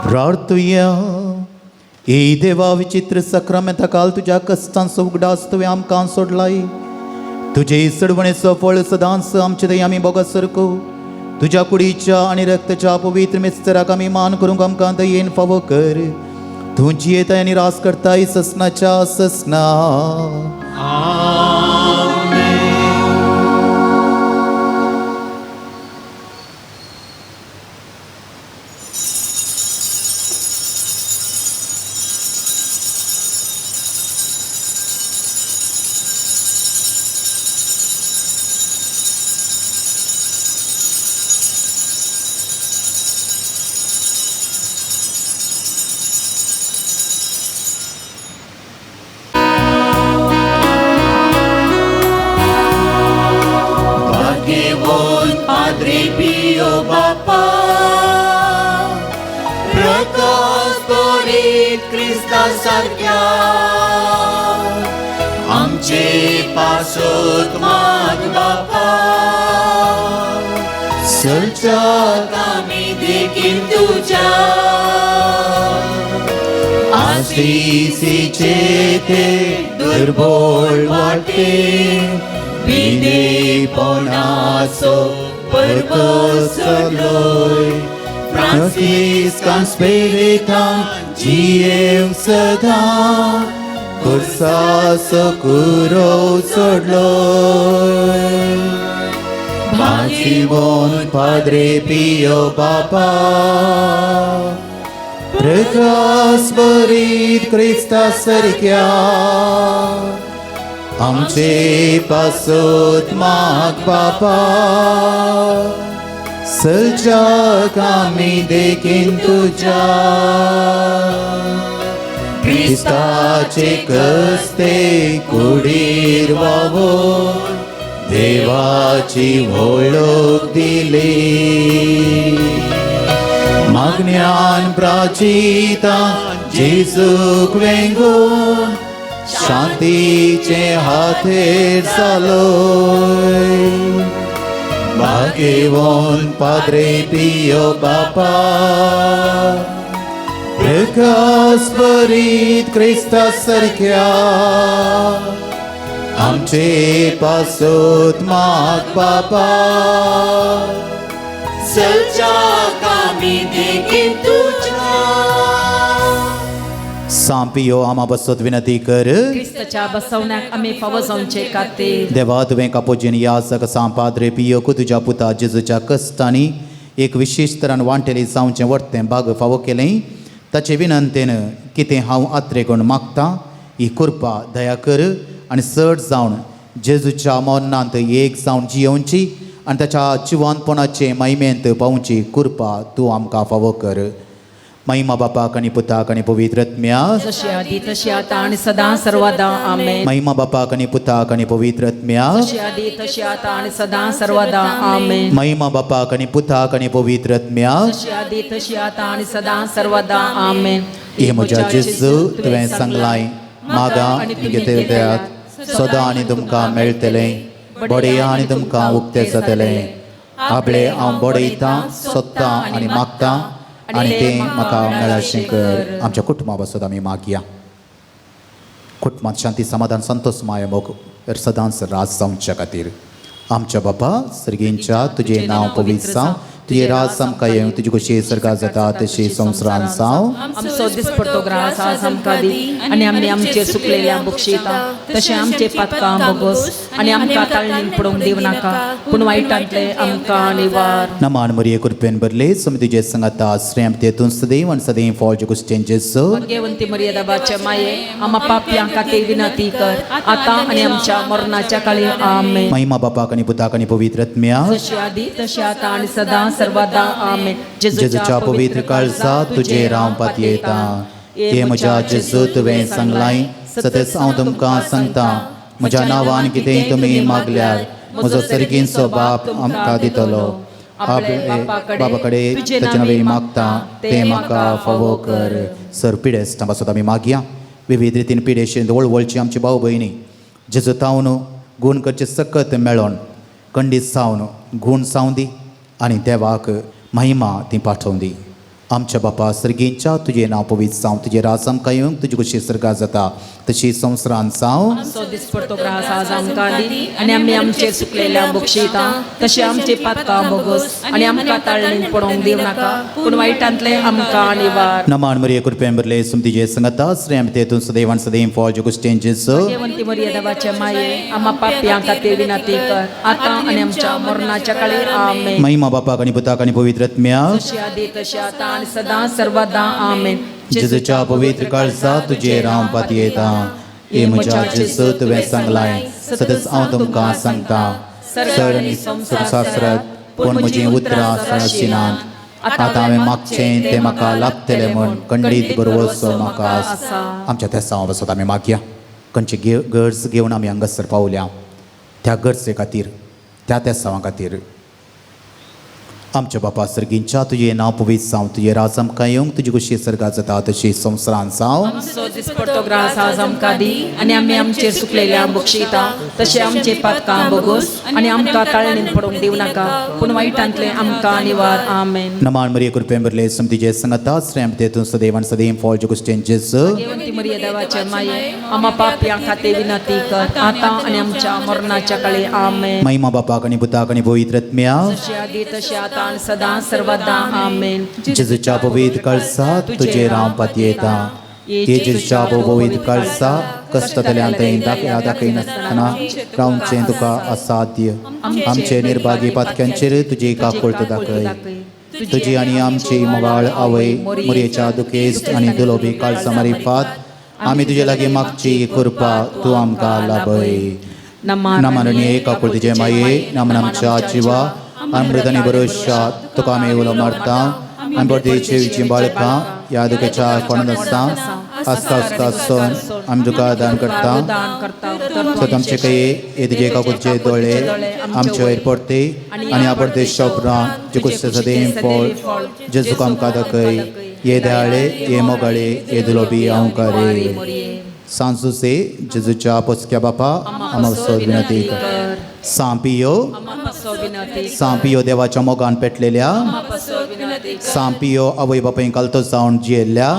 प्रार्थुया. ए देवा, विचित्र सक्रामेंता काल तुज्या कश्टांचो उगडास तुवें आमकां सोडलाय. तुजे सडवणेचो फळ सदांच आमचे दय आमी भोगसरको. तुज्या कुडीच्या आनी रक्ताच्या पवित्र मिस्तराक आमी मान करूंक आमकां दयेन फावो कर. तूं जियेताय आनी रास करताय ससनाच्या ससना. आमचे पासत माग बापा, सलच्याक आमी देखीन तुज्या. आशिसीचे ते दुर्बोळ वाटे विनेपणाचो परकोसलोय. फ्रांसिस्कान स्पिरितान जियेवंक सदां खुर्साचो कुरोव सोडलोय. भाजीवोन पाद्रे पियो बापा, प्रकाश बरीत क्रिस्ता सारक्या आमचे पासत माग बापा, सलच्याक आमी देखीन तुज्या. क्रिस्ताचे कस्ते कुडीर वावोन देवाची वळख दिली. मागण्यान प्राचिता जेजूक वेंगून शांतीचे हातेर जालोय. भाग्यवान पाद्रे पियो बापा, प्रकाश बरीत क्रिस्ता सारक्या आमचे पासत माग बापा. सलच्याक आमी देखीन तुज्या. सांपियो आमा बसत विनंती कर. क्रिस्ताच्या बसवण्याक आमी फावो जावचे खातीर. देवा तुवें कापोजीन याजक सांपाद्रे पियोक तुज्या पुता जेजूच्या कश्टांनी एक विशेश तरान वांटेली जावचें वर्तें बाग फावो केलें. ताचे विनंतेन कितें हांव आत्रे कोण मागता ही कृपा दया कर आनी चड जावन जेजूच्या मरणांत एक जावन जियोवची आनी ताच्या जिवानपणाचे महिमेंत पावची कृपा तूं आमकां फावो कर. महिमा बापाक आनी पुताक आनी पवित्र आत्म्याक. जशी आदी तशी आता आणि सदा सर्वदा आमेन. महिमा बापाक आनी पुताक आनी पवित्र आत्म्याक. जशी आदी तशी आता आणि सदा सर्वदा आमेन. महिमा बापाक आनी पुताक आनी पवित्र आत्म्याक. जशी आदी तशी आता आणि सदा सर्वदा आमेन. हे म्हज्या जेजू तुवें सांगलाय मागा आनी घेतल्यात सदां आनी तुमकां मेळटलें, बडया आनी तुमकां उक्तें जातलें. आपले हांव बडयतां सोदतां आनी मागतां आनी तें म्हाका मेळाशें कर. आमच्या कुटुंबा बसत आमी मागया. कुटुंबांत शांती समाधान संतोष माया मोग सदांच राज जावच्या खातीर. आमच्या बापा सर्गींच्या तुजें नांव पवित्र जावं, तुजें राज आमकां येवं, तुजी खोशी सर्गात जाता तशी संवसारांत जावं. आमचो दिसपडतो ग्रास आज आमकां दी आनी आमी आमचे सुकलेल्या बक्षिता तशें आमचे पातकां बोगस आनी आमकां ताळणीन पडोवंक दिवं नाका पूण वायटांतले आमकां निवार. नमान मरिये कृपेन भरले समी तुजे संगाता श्रेम तेतून सदैव आनी सदैव फॉल जे जेजू. भाग्यवंती मर्यादा बाच्या माये आमा पापयां खातीर विनंती कर आता आनी आमच्या मरणाच्या काळी आमेन. महिमा बापाक आनी पुताक आनी पवित्र आत्म्याक. जशी आदी तशी आता आणि सदा सर्वदा आमेन. जेजूच्या पवित्र काळजा तुजेर हांव पातयेता. हे म्हज्या जेजू तुवें सांगलाय सतच हांव तुमकां सांगता म्हज्या नांवान कितेंय तुमी मागल्यार म्हजो सर्गींचो बाप आमकां दितलो. आपले बापा कडेन ताचे नांवे मागता तें म्हाका फावो कर. सर पिडेस्तां पासत आमी मागया. विविध रितीन पिडेशेंत वळवळची आमची भाव भयणी जेजू तावन गूण करचे सकत मेळोन कंडीत जावन गूण जावं दी आनी देवाक महिमा ती पाठोवं दी. आमच्या बापा सर्गींच्या तुजें नांव पवित्र जावं, तुजें राज आमकां येवंक, तुजी खोशी सर्गात जाता तशी संवसारांत जावं. आमचो दिसपडतो ग्रास आज आमकां दी आनी आमी आमचे सुकलेल्या बक्षिता तशें आमचे पातकां बोगस आनी आमकां ताळणीन पडोवंक दिवं नाका पूण वायटांतले आमकां निवार. नमान मरिये कृपेन भरले सुमतीजे संगता श्रेम तेतून सदैव आनी सदैव फॉल जे कुश्टेन जेजू. भाग्यवंती मरिया देवाच्या माये आमा पापयां खातीर विनंती कर आता आनी आमच्या मरणाच्या काळी आमेन. महिमा बापाक आनी पुताक आनी पवित्र आत्म्याक. जशी आदी तशी आता आणि सदा सर्वदा आमेन. जेजूच्या पवित्र काळजा तुजेर हांव पातयेता. हे म्हज्या जेजू तुवें सांगलाय सतच हांव तुमकां सांगता सर आनी संवसारांत पूण म्हजीं उतरां सराशिनात. आतां हांवें मागचें तें म्हाका लाभतलें म्हूण खंडीत बरवसो म्हाका आसा. आमच्या तेसांव बसत आमी मागया. खंयची गरज घेवन आमी हांगासर पावल्या त्या गरजे खातीर त्या तेसांवा खातीर. आमच्या बापा सर्गींच्या तुजें नांव पवित्र जावं, तुजें राज आमकां येवंक, तुजी खोशी सर्गात जाता तशी संवसारांत जावं. आमचो दिसपडतो ग्रास आज आमकां दी आनी आमी आमचे सुकलेल्या बक्षिता तशें आमचे पातकां बोगस आनी आमकां ताळणीन पडोवंक दिवं नाका पूण वायटांतले आमकां निवार आमेन. नमान मरिये कृपेन भरले सुमतीजे संगता श्रेम तेतून सदैव आनी सदैव फॉल जे कुश्टेन जेजू. भाग्यवंती मरिया देवाच्या माये आमा पापयां खातीर विनंती कर आता आनी आमच्या मरणाच्या काळी आमेन. महिमा बापाक आनी पुताक आनी पवित्र आत्म्याक. जशी आदी तशी आता आणि सदा सर्वदा आमेन. जेजूच्या पवित्र काळजा तुजेर हांव पातयेता. हे जेजूच्या पवित्र काळजा कश्टांतल्यान थंय दाखयनासतना रावचें तुका असाध्य. आमचे निर्भागी पातक्यांचेर तुजी काकुळट दाखय. तुजी आनी आमची मोगाळ आवय मोरयेच्या दुखेस्त आनी दुलोबी काळजा मारिफात आमी तुजे लागीं मागची कृपा तूं आमकां लाभय. नमन काकुळतीचे माये, नमन आमच्या जिवा अमृत आनी भरोशा तुका आमी उलो मारता. आमी परदेशी बाळकां ह्या दुखेच्या कोणात आसता आसता आसता सण आमी तुका दान करता. सो आमचे कये हे तुजे काकुळचे दोळे आमचे वयर पडते आनी ह्या परदेशा उपरांत जे कुश्त सदैव फळ जेजूक आमकां दाखय. हे दयाळे, हे मोगाळे, हे दुलोबी अहंकारे सांजुसे जेजूच्या पोसक्या बापा आमा विनंती कर. सांपियो सांपियो देवाच्या मोगान पेटलेल्या, सांपियो आवय बापाय कालतो जावन जियेल्ल्या,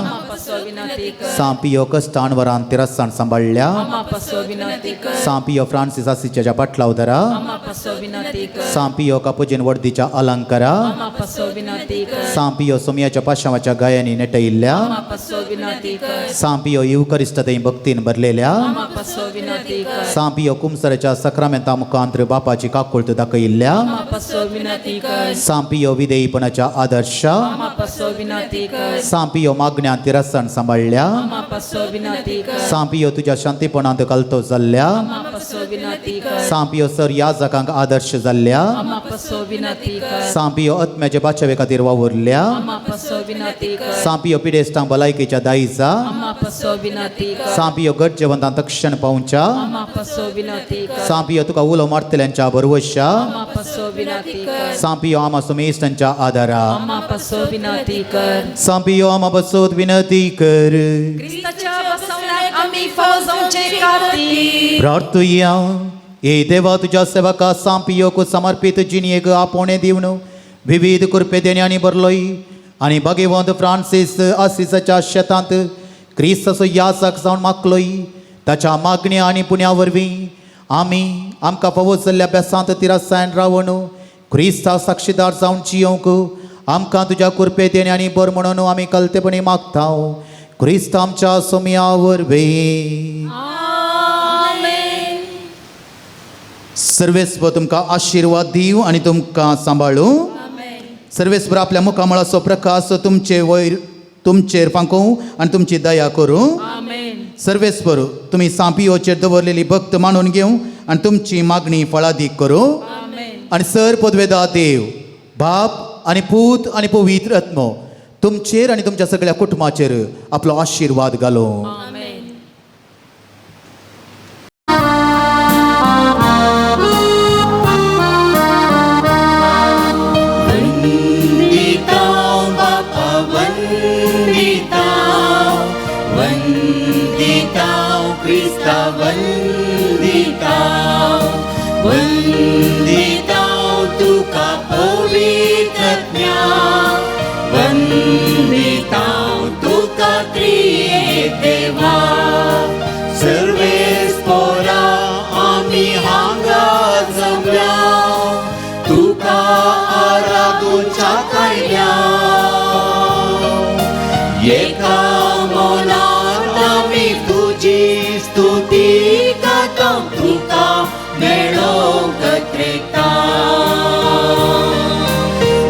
विनंती कर. सांपियो कश्टान वरान तिरसान सांबाळ्ळ्या. आमा पासो विनंती कर. सांपियो फ्रांसीस आसिच्या पाटलाव धरा. आमा पासो विनंती कर. सांपियो कापुजीन वर्दीच्या अलंकारा. आमा पासो विनंती कर. सांपियो सोमयाच्या पाशावाच्या गायांनी नेटयिल्ल्या. आमा पासो विनंती कर. सांपियो युवकरिश्टतय भक्तीन भरलेल्या. आमा पासो विनंती कर. सांपियो कुमसराच्या सक्रामेंता मुखांत बापाची काकुळत दाखयिल्ल्या. आमा पासो विनंती कर. सांपियो विधेयपणाच्या आदर्श. आमा पासो विनंती कर. सांपियो मागण्या तिरसन सांबाळ्ळ्या. आमा पासो विनंती कर. सांपियो तुज्या शांतीपणांत कलतो जाल्ल्या. आमा पासो विनंती कर. सांपियो सर याजकांक आदर्श जाल्ल्या. आमा पासो विनंती कर. सांपियो आत्म्याचे बाचावे खातीर वावुरल्या. आमा पासो विनंती कर. सांपियो पिडेस्टांक भलायकेच्या दायजा. आमा पासो विनंती कर. सांपियो गरजेवंतांक तक्षण पावच्या. आमा पासो विनंती कर. सांपियो तुका उलो मारतल्यांच्या भरवशा. आमा पासो विनंती कर. सांपियो आमा सुमेष्टांच्या आदारा. आमा पासो विनंती कर. सांपियो आमा बसोत विनंती कर. क्रिस्ताच्या बसवण्याक आमी फाव जावचे खातीर. प्रार्थुया. हे देवा, तुज्या सेवका सांपियोक समर्पीत जिणयेक आपोवणें दिवन विविध कृपे देण्यांनी भरलोय आनी भाग्यवंत फ्रांसीस आसिसाच्या शेतांत क्रिस्ताचो याजक जावन मागलोय. ताच्या मागण्या आनी पुण्या वरवीं आमी आमकां फावो जाल्ल्या अभ्यासांत तिरसायन रावन क्रिस्ता साक्षीदार जावन जियोंक आमकां तुज्या कृपे देण्यांनी बर म्हणून आमी कलतेपणी मागता, क्रिस्त आमच्या सोमया वरवीं. आमेन. सर्वेस्पर तुमकां आशिर्वाद दिवं आनी तुमकां सांबाळूं. आमेन. सर्वेस्पर आपल्या मुखामळाचो प्रकाश तुमचे वयर तुमचेर फांकोवं आनी तुमची दया करूं. आमेन. सर्वेस्पर तुमी सांपियोचेर दवरलेली भक्त मानून घेवं आनी तुमची मागणी फळादीक करूं. आमेन. आनी सर पदवेदा देव बाप आनी पूत आनी पवित्र आत्मो तुमचेर आनी तुमच्या सगळ्या कुटुंबाचेर आपलो आशिर्वाद घालूं. आमेन. वंदितां बापा वंदितां, वंदितां क्रिस्ता वंदितां, वंदितां तुका पवित्रज्ञा, वंदितां तुका त्रिएक देवा. सर्वेस पोरा आमी हांगा जमल्या, तुका आराधूच्या कायल्या. एका मनान आमी तुजी स्तुती गाता, तुका मेळोवंक त्रेता.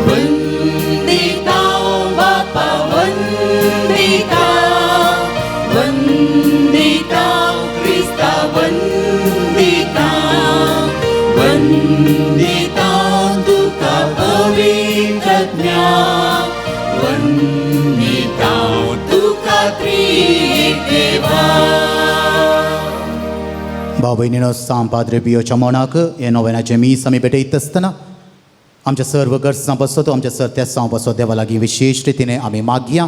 वंदितां बापा वंदितां, वंदितां क्रिस्ता वंदितां, वंदितां तुका पवित्रज्ञा, वंदितां तुका त्रिएक देवा. भाव भयणीनो, सांब पाद्रे पियोच्या मनाक हे नोवेनाचें मीस आमी भेटयत आसतना आमच्या सर्व गरजां बसतो, आमच्या सर तेसांव बसो देवा लागीं विशेश रितीने आमी मागया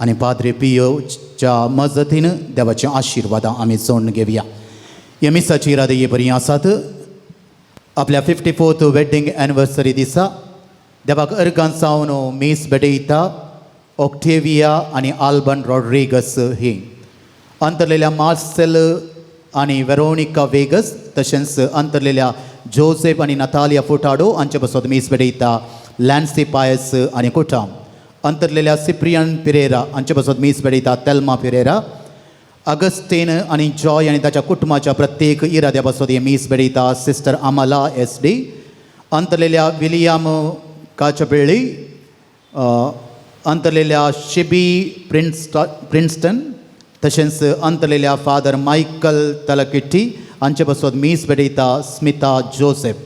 आनी पाद्रे पियोच्या मजतीन देवाचे आशिर्वादां आमी जोडून घेवया. ह्या मिसाची इरादे हे बरी आसात. आपल्या 54th wedding anniversary दिसा देवाक अर्गान जावन मीस भेटयता ऑक्टेविया आनी आल्बन रॉड्रिगस ही, अंतरलेल्या मार्सेल आनी वेरोनिका वेगस, तशेंच अंतरलेल्या जोसेफ आनी नतालिया फुटाडो हांचे पासत मीस भेटयता लॅन्सी पायस आनी कुटाम. अंतरलेल्या सिप्रियन पिरेरा हांचे पासत मीस भेटयता तेल्मा पिरेरा. अगस्टीन आनी जॉय आनी ताच्या कुटुंबाच्या प्रत्येक इराद्या पासत हे मीस भेटयता सिस्टर अमला एस डी. अंतरलेल्या विलियम काचपेळ्ळी, अंतरलेल्या शिबी प्रिन्स्टन, तशेंच अंतरलेल्या फादर मायकल तलकिट्टी हांचे पासत मीस भेटयता स्मिता जोसेफ.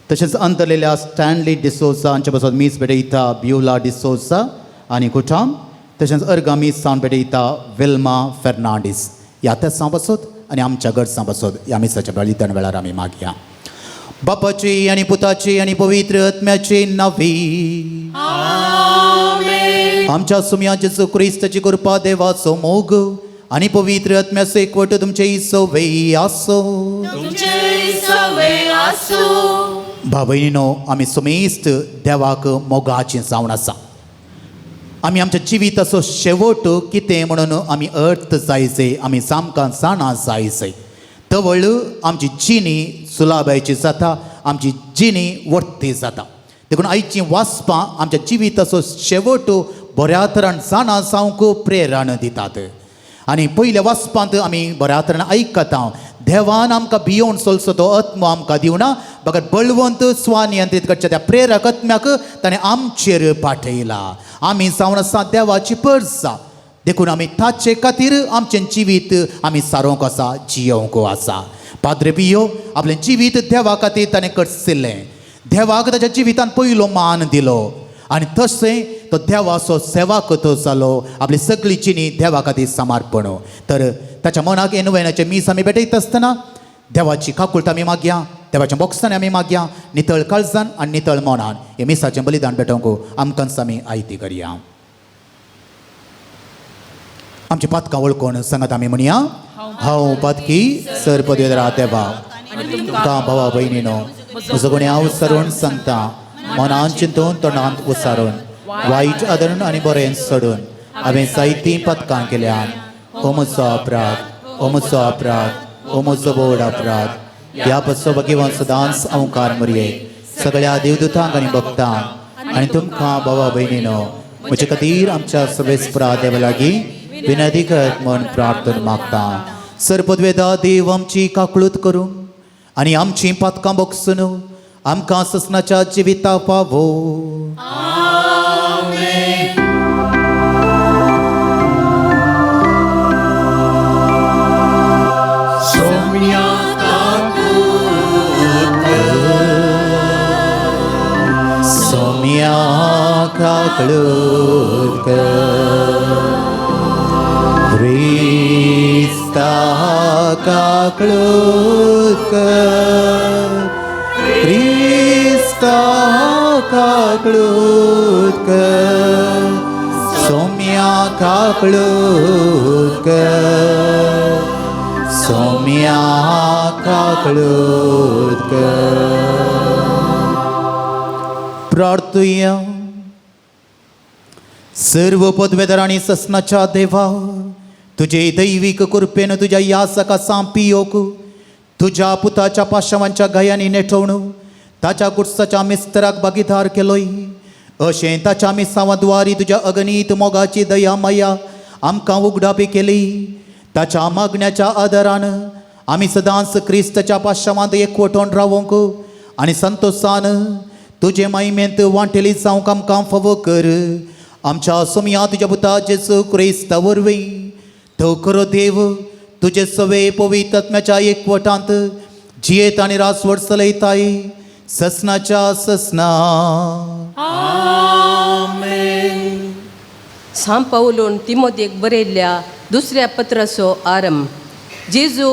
तशेंच अंतरलेल्या स्टॅनली डिसोजा हांचे पासत मीस भेटयता ब्युला डिसोजा आनी कुटाम. तशेंच अर्गा मीस सावन भेटयता विल्मा फेर्नांडीस. ह्या तेसां पासत आनी आमच्या गरजां पासत ह्या मिसाच्या बलिदान वेळार आमी मागया. बापाची आनी पुताची आनी पवित्र आत्म्याची नावी. आमच्या सुमया जेजू क्रिस्ताची कृपा, देवाचो मोग आनी पवित्र आत्म्याचो एकवट तुमचे सवय आसो. तुमचे सवे आसूं. भाव भयणीनो, आमी सुमेस्त देवाक मोगाची जावन आसा. आमी आमच्या जिविताचो शेवट कितें म्हणून आमी अर्थ जायचे, आमी सामकां जाणा जायचे. तवळ आमची जिणी सुलाबायची जाता, आमची जिणी वर्ती जाता. देखून आयचीं वाचपां आमच्या जिविताचो शेवट बऱ्या तरान जाणा जावंक प्रेरणा दितात. आनी पयल्या वाचपांत आमी बऱ्या तरान आयकता, देवान आमकां भियोवन चलचो तो आत्मो आमकां दिवना, बगर बळवंत स्वानियंत्रीत करच्या त्या प्रेरक आत्म्याक ताणें आमचेर पाठयला. आमी जावन आसा देवाची परसा, देखून आमी ताचे खातीर आमचें जिवीत आमी सारोवंक आसा, जियोवंक आसा. पाद्रे पियो आपलें जिवीत देवा खातीर ताणें करसिल्लें. देवाक ताच्या जिवितान पयलो मान दिलो आनी तशें तो देवाचो सेवाक तो जालो. आपली सगळी जिणी देवा खातीर समर्पण. तर ताच्या मनाक एनवेनाचें मीस आमी भेटयता आसतना देवाची काकुळट आमी मागया, देवाच्या बोक्सांनी आमी मागया, नितळ काळजान आनी नितळ मनान हे मिसाचें बलिदान भेटोवंक आमकांच आमी आयती करया. आमची पातकां वळखून सांगात आमी म्हणया, हांव पातकी सर पदवेदरा देवा, तुमकां भावा भयणीनो म्हजो गुण्यांव सरून सांगता, मनान चिंतून तोंडांत उसारून वायट आदरून आनी बरें सोडून हांवें जायतीं पातकां केल्यान. ओ म्हजो अपराध, ओ म्हजो अपराध, ओ म्हजो व्हड अपराध. ह्या पसो भगवान सदांच अंकार मुरये सगळ्या देवदूतांक आनी भक्तांक आनी तुमकां भावा भयणीनो म्हजे खातीर आमच्या सवेस्परा देवा लागीं विनंती करत म्हण प्रार्थना मागता. सरपदवेदा देव आमची काकळूत करूं आनी आमचीं पातकां बगसून आमकां ससनाच्या जिविता पावो. सोम्या काकळूत कर, क्रिस्ता काकळूत कर, क्रिस्ता काकळूत कर, सोम्या काकळूत कर, सोम्या काकळूत कर. प्रार्थुया. सर्व पदवेदार आनी ससनाच्या देवा, तुजे दैवीक कृपेन तुज्या यासका सांपियोक तुज्या पुताच्या पाशावांच्या गयांनी नेटोवन ताच्या गुडसाच्या मिस्तराक भागीदार केलोय. अशें ताच्या मिसांवाद्वारी तुज्या अगणीत मोगाची दया माया आमकां उगडापी केली. ताच्या मागण्याच्या आदारान आमी सदांच क्रिस्ताच्या पाशावांत एकवटोन रावोंक आनी संतोशान तुजे मायमेंत वांटेली जावंक आमकां फावो कर. आमच्या सोमया तुज्या पुता जेजू क्रिस्ता वरवीं तो खरो देव तुजे सवे पवित्र आत्म्याच्या एकवटांत जियेत आनी रासवड चलयताय ससनाच्या ससना. सांत पावलून तिमोतेक बरयल्ल्या दुसऱ्या पत्राचो आरंभ. जेजू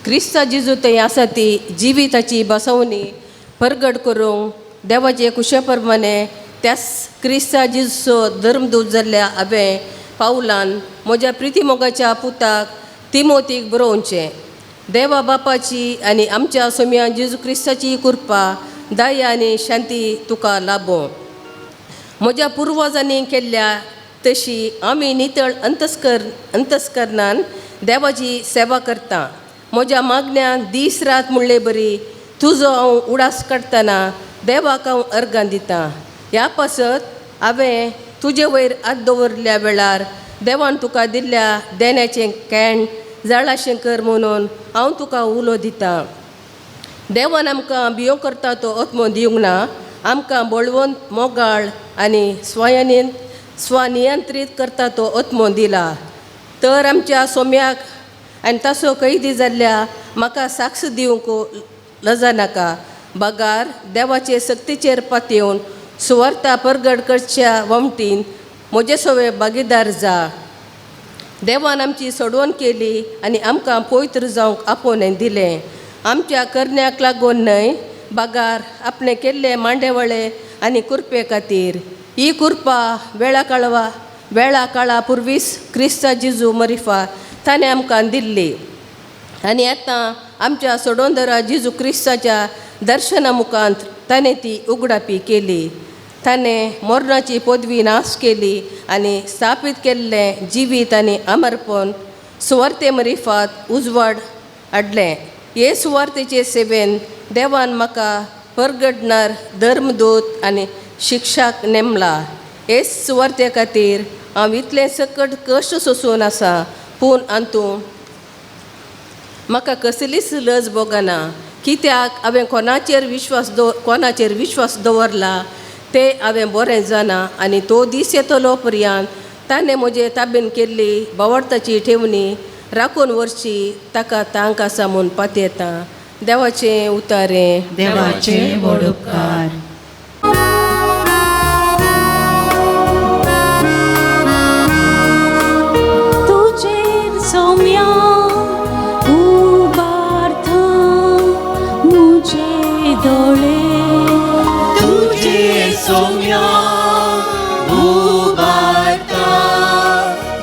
क्रिस्ता जेजू थंय आसा ती जिविताची बसवणी परगट करूंक देवाचे कुशे प्रमाणे त्याच क्रिस्ता जेजूचो धर्मदूत जाल्ल्या हांवें पावलान म्हज्या प्रितीमोगाच्या पुताक तिमोतीक बरोवचें. देवा बापाची आनी आमच्या सोम्या जेजू क्रिस्ताची कृपा, दया आनी शांती तुका लाभों. म्हज्या पुर्वजांनी केल्ल्या तशी आमी नितळ अंतस्करणान देवाची सेवा करता. म्हज्या मागण्यान दीस रात म्हणले बरी तुजो हांव उडास काडटना देवाक हांव अर्गां दितां. ह्या पासत हांवें तुजे वयर हात दवरल्या वेळार देवान तुका दिल्ल्या देण्याचें कॅण जाळाशें कर म्हणून हांव तुका उलो दितां. देवान आमकां भियो करता तो आत्मो दिवंक ना, आमकां बळवंत, मोगाळ आनी स्वनियंत्रीत करता तो आत्मो दिला. तर आमच्या सोम्याक आनी तासो कैदी जाल्ल्या म्हाका साक्ष दिवंक लजा नाका, बगार देवाचे सक्तीचेर पातयेवन सुवार्ता परगट करच्या वमटीन म्हजे सवे भागीदार जा. देवान आमची सोडवण केली आनी आमकां पवित्र जावंक आपोवणें दिलें. आमच्या करण्याक लागून न्हय, बागार आपणें केल्ले मांडेवळे आनी कुरपे खातीर. ही कुरपा वेळा काळा पुर्वीच क्रिस्ता जेजू मरिफा ताणें आमकां दिल्ली. आनी आतां आमच्या सोडोंदरा जेजू क्रिस्ताच्या दर्शना मुखांत ताणें ती उगडापी केली. ताणें मरणाची पदवी नाश केली आनी स्थापीत केल्लें जिवीत आनी अमरपण सुवार्ते मरिफात उजवाड हाडलें. हे सुवार्तेचे सेवेन देवान म्हाका परगटणार, धर्मदूत आनी शिक्षाक नेमला. हे सुवार्ते खातीर हांव इतलें सकट कश्ट सोंसून आसा, पूण अंतू म्हाका कसलीच लज भोगना, कित्याक हांवें कोणाचेर विश्वास दवरला तें हांवें बरें जाणा, आनी तो दीस येतलो पर्यंत ताणें म्हजे ताबेन केल्ली बावडताची ठेवणी राखून व्हरची ताका तांक आसा म्हूण पातयेता. देवाचें उतारें. देवाचे व्हड उपकार. तुजेर सौम्या उबारता मुझे दोळे. तुझे सौम्या उबारता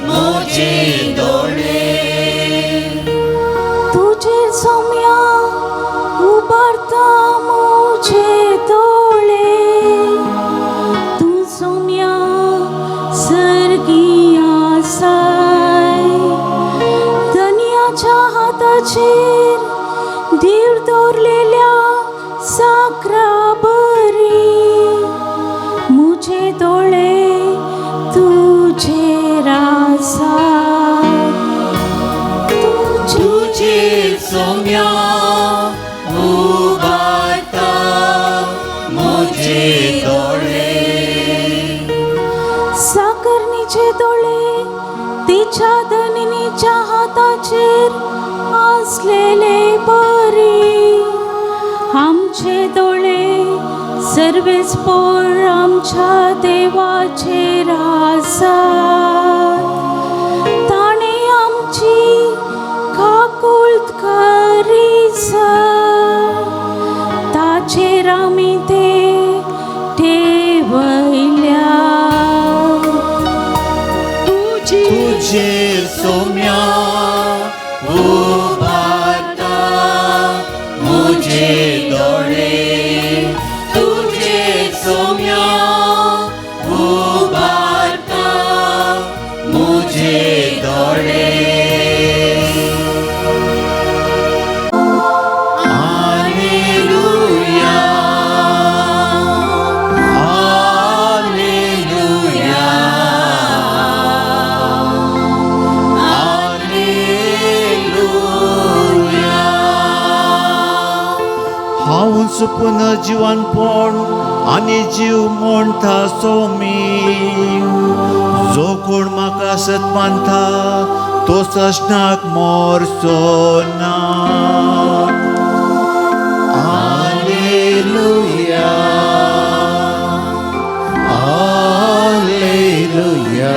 मुझे दोळे. तुजेर सौम्या उबारता मुझे दोळे. तूं सौम्या सर्गी आसाय, धनयाच्या हाताचेर देव दवरलेल्या साकरा बरी. मुझे दोळे तुजेर आसात. तुझे सौम्या उबारता मुझे दोळे. साकरणीचे दोळे तिच्या धनिनीच्या हाताचेर आसलेले बरी. आमचे दोळे सर्वेस पोर आमच्या देवाचेर आसात. ताणें आमची काकुळट करीसर ताचेर आमी ते ठेवयल्या. तुझे सौम्या उबारता मुझे दोळे. तुझे सौम्या उबारता मुझे दोळे. Hallelujah, hallelujah, hallelujah. हांवूच पुनर्जिवनपण आनी जीव म्हणटा सोमी. जो कोण म्हाका सत मानता तो सश्णाक मोरचो ना. Hallelujah, hallelujah,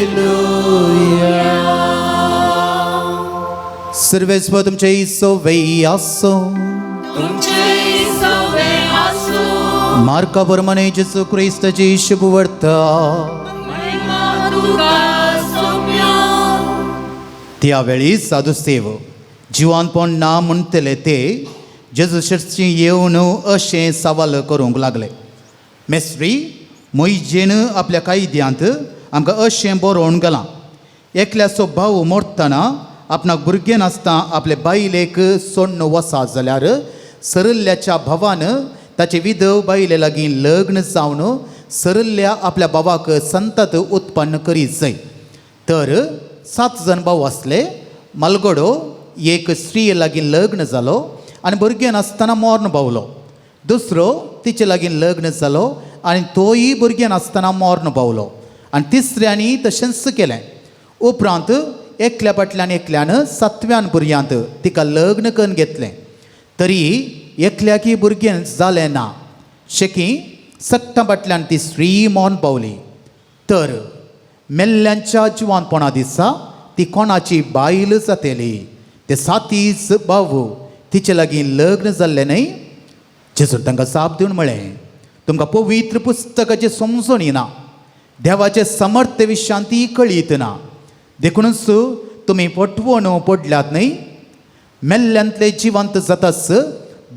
hallelujah. सर्वेस्पर तुमचे सोवे आसो. तुमचे सवे आसूं. मार्का प्रमाणे जेजू क्रिस्ताची शुभवार्ता. महिमा तुका सौम्या. त्यावेळी साधुसेव जिवानपण ना म्हणटले ते जेजू शेर्सी येवन अशें सवाल करूंक लागले, मेस्त्री, मोहिजेन आपल्या कायद्यांत आमकां अशें बरोवन गेलां, एकल्याचो भाव मरतना आपणाक भुरगें नासतना आपले बायलेक सोडून वसा जाल्यार सरल्ल्याच्या भावान ताचे विधव बायले लागीं लग्न जावन सरल्ल्या आपल्या भावाक संतत उत्पन्न करीत जाय. तर 7 जाण भाव आसले. मालगडो एक स्त्रिये लागीं लग्न जालो आनी भुरगें नासतना मर्ण पावलो. दुसरो तिचे लागीं लग्न जालो आनी तोय भुरगें नासतना मर्ण पावलो. आनी तिसऱ्यांनी तशेंच केलें. उपरांत एकल्या फाटल्यान एकल्यान 7व्यान भुरग्यांत तिका लग्न करून घेतलें, तरी एकल्याकी भुरगें जालें ना. शेकी सट्टा फाटल्यान ती स्त्री मर्ण पावली. तर मेल्ल्यांच्या जिवानपणा दिसा ती कोणाची बायल जातली? ते सातीच भाव तिचे लागीं लग्न जाल्लें न्हय? जेजून तांकां जाप दिवन म्हळें, तुमकां पवित्र पुस्तकाचें समजून येना, देवाचे समर्थ विशयान ती कळीत ना, देखूनच तुमी पटवण पडल्यात न्हय? मेल्ल्यांतले जिवंत जाताच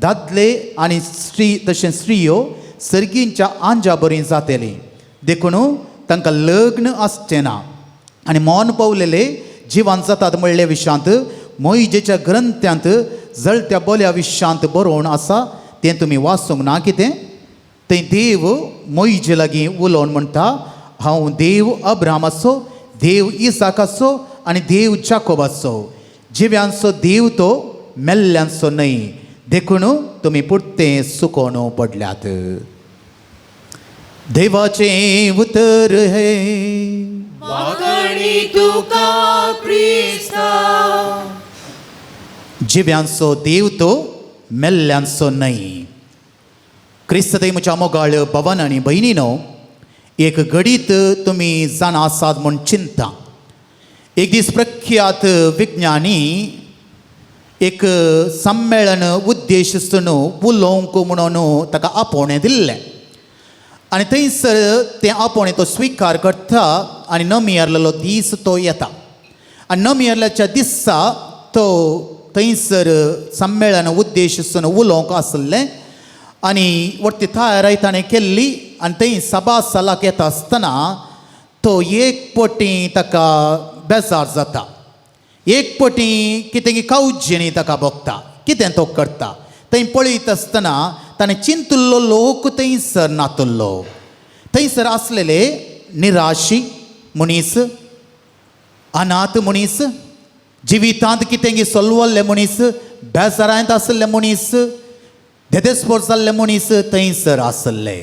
दादले आनी स्त्री तशें स्त्रियो सर्गींच्या आंजा बरी जातली. देखून तांकां लग्न आसचें ना आनी मौन पावलेले जिवान जातात म्हणले विशांत मोहिजेच्या ग्रंथांत जळत्या बोल्या विशांत बरोवन आसा तें तुमी वाचूंक ना कितें? थंय देव मोहिजे लागीं उलोवन म्हणटा, हांव देव अब्रामाचो, देव इसाकाचो आनी देव जाकोबाचो. जिव्यांचो देव तो, मेल्ल्यांचो न्हय. देखून तुमी पुरतें सुकोवन पडल्यात. देवाचें उतर हें. वाखाणी तुका क्रिस्ता. जिव्यांचो देव तो, मेल्ल्यांचो न्हय. क्रिस्त म्हज्या मोगाळ भवन आनी भयणीनो, एक घडीत तुमी जाणा आसात म्हूण चिंता. एक दीस प्रख्यात विज्ञानी एक संमेळन उद्देश उलोवंक म्हणून ताका आपोवणें दिल्लें आनी थंयसर तें आपोवणें तो स्विकार करता आनी नमियरलेलो दीस तो येता आनी नमियरल्याच्या दिसा तो थंयसर संमेळन उद्देश उलोवंक आसलें आनी वरती तयाराय ताणें केल्ली. आनी थंय सभा सालाक येता आसतना तो एक पटी ताका बेजार जाता, एक पटी कितें कावजेणी ताका भोगता, कितें तो करता. थंय पळयत आसतना ताणें चिंतुल्लो लोक थंयसर नातुल्लो. थंयसर आसलेले निराशी मनीस, अनाथ मनीस, जिवितांत कितें सोलवल्ले मनीस, बेजारांत आसले मनीस, धेदेस्पोर जाल्ले मनीस थंयसर आसले.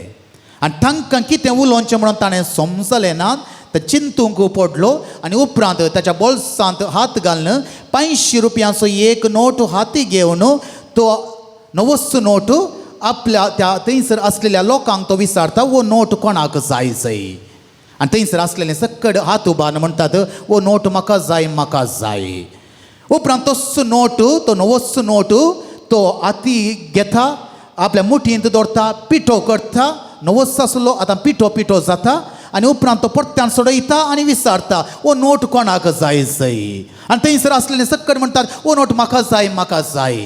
आनी तांकां कितें उलोवचें म्हणून ताणें समजलें ना. तो चिंतूंक पडलो आनी उपरांत ताच्या बोल्सांत हात घालून 500 रुपयांचो एक नोट हाती घेवन तो नवोच नोट आपल्या त्या थंयसर आसलेल्या लोकांक तो विचारता, वो नोट कोणाक जाय जाय. आनी थंयसर आसलेले सकड हात उबारून म्हणटात, वो नोट म्हाका जाय, म्हाका जाय. उपरांत तोच नोट, तो नवोच नोट तो हाती घेता, आपल्या मुठींत दवरता, पिठो करता. नवोच आसलो आतां पिठो पिठो जाता आनी उपरांत तो परत्यान सोडयता आनी विचारता, वो नोट कोणाक जाय जाय. आनी थंयसर आसलेले सकड म्हणटात, वो नोट म्हाका जाय, म्हाका जाय.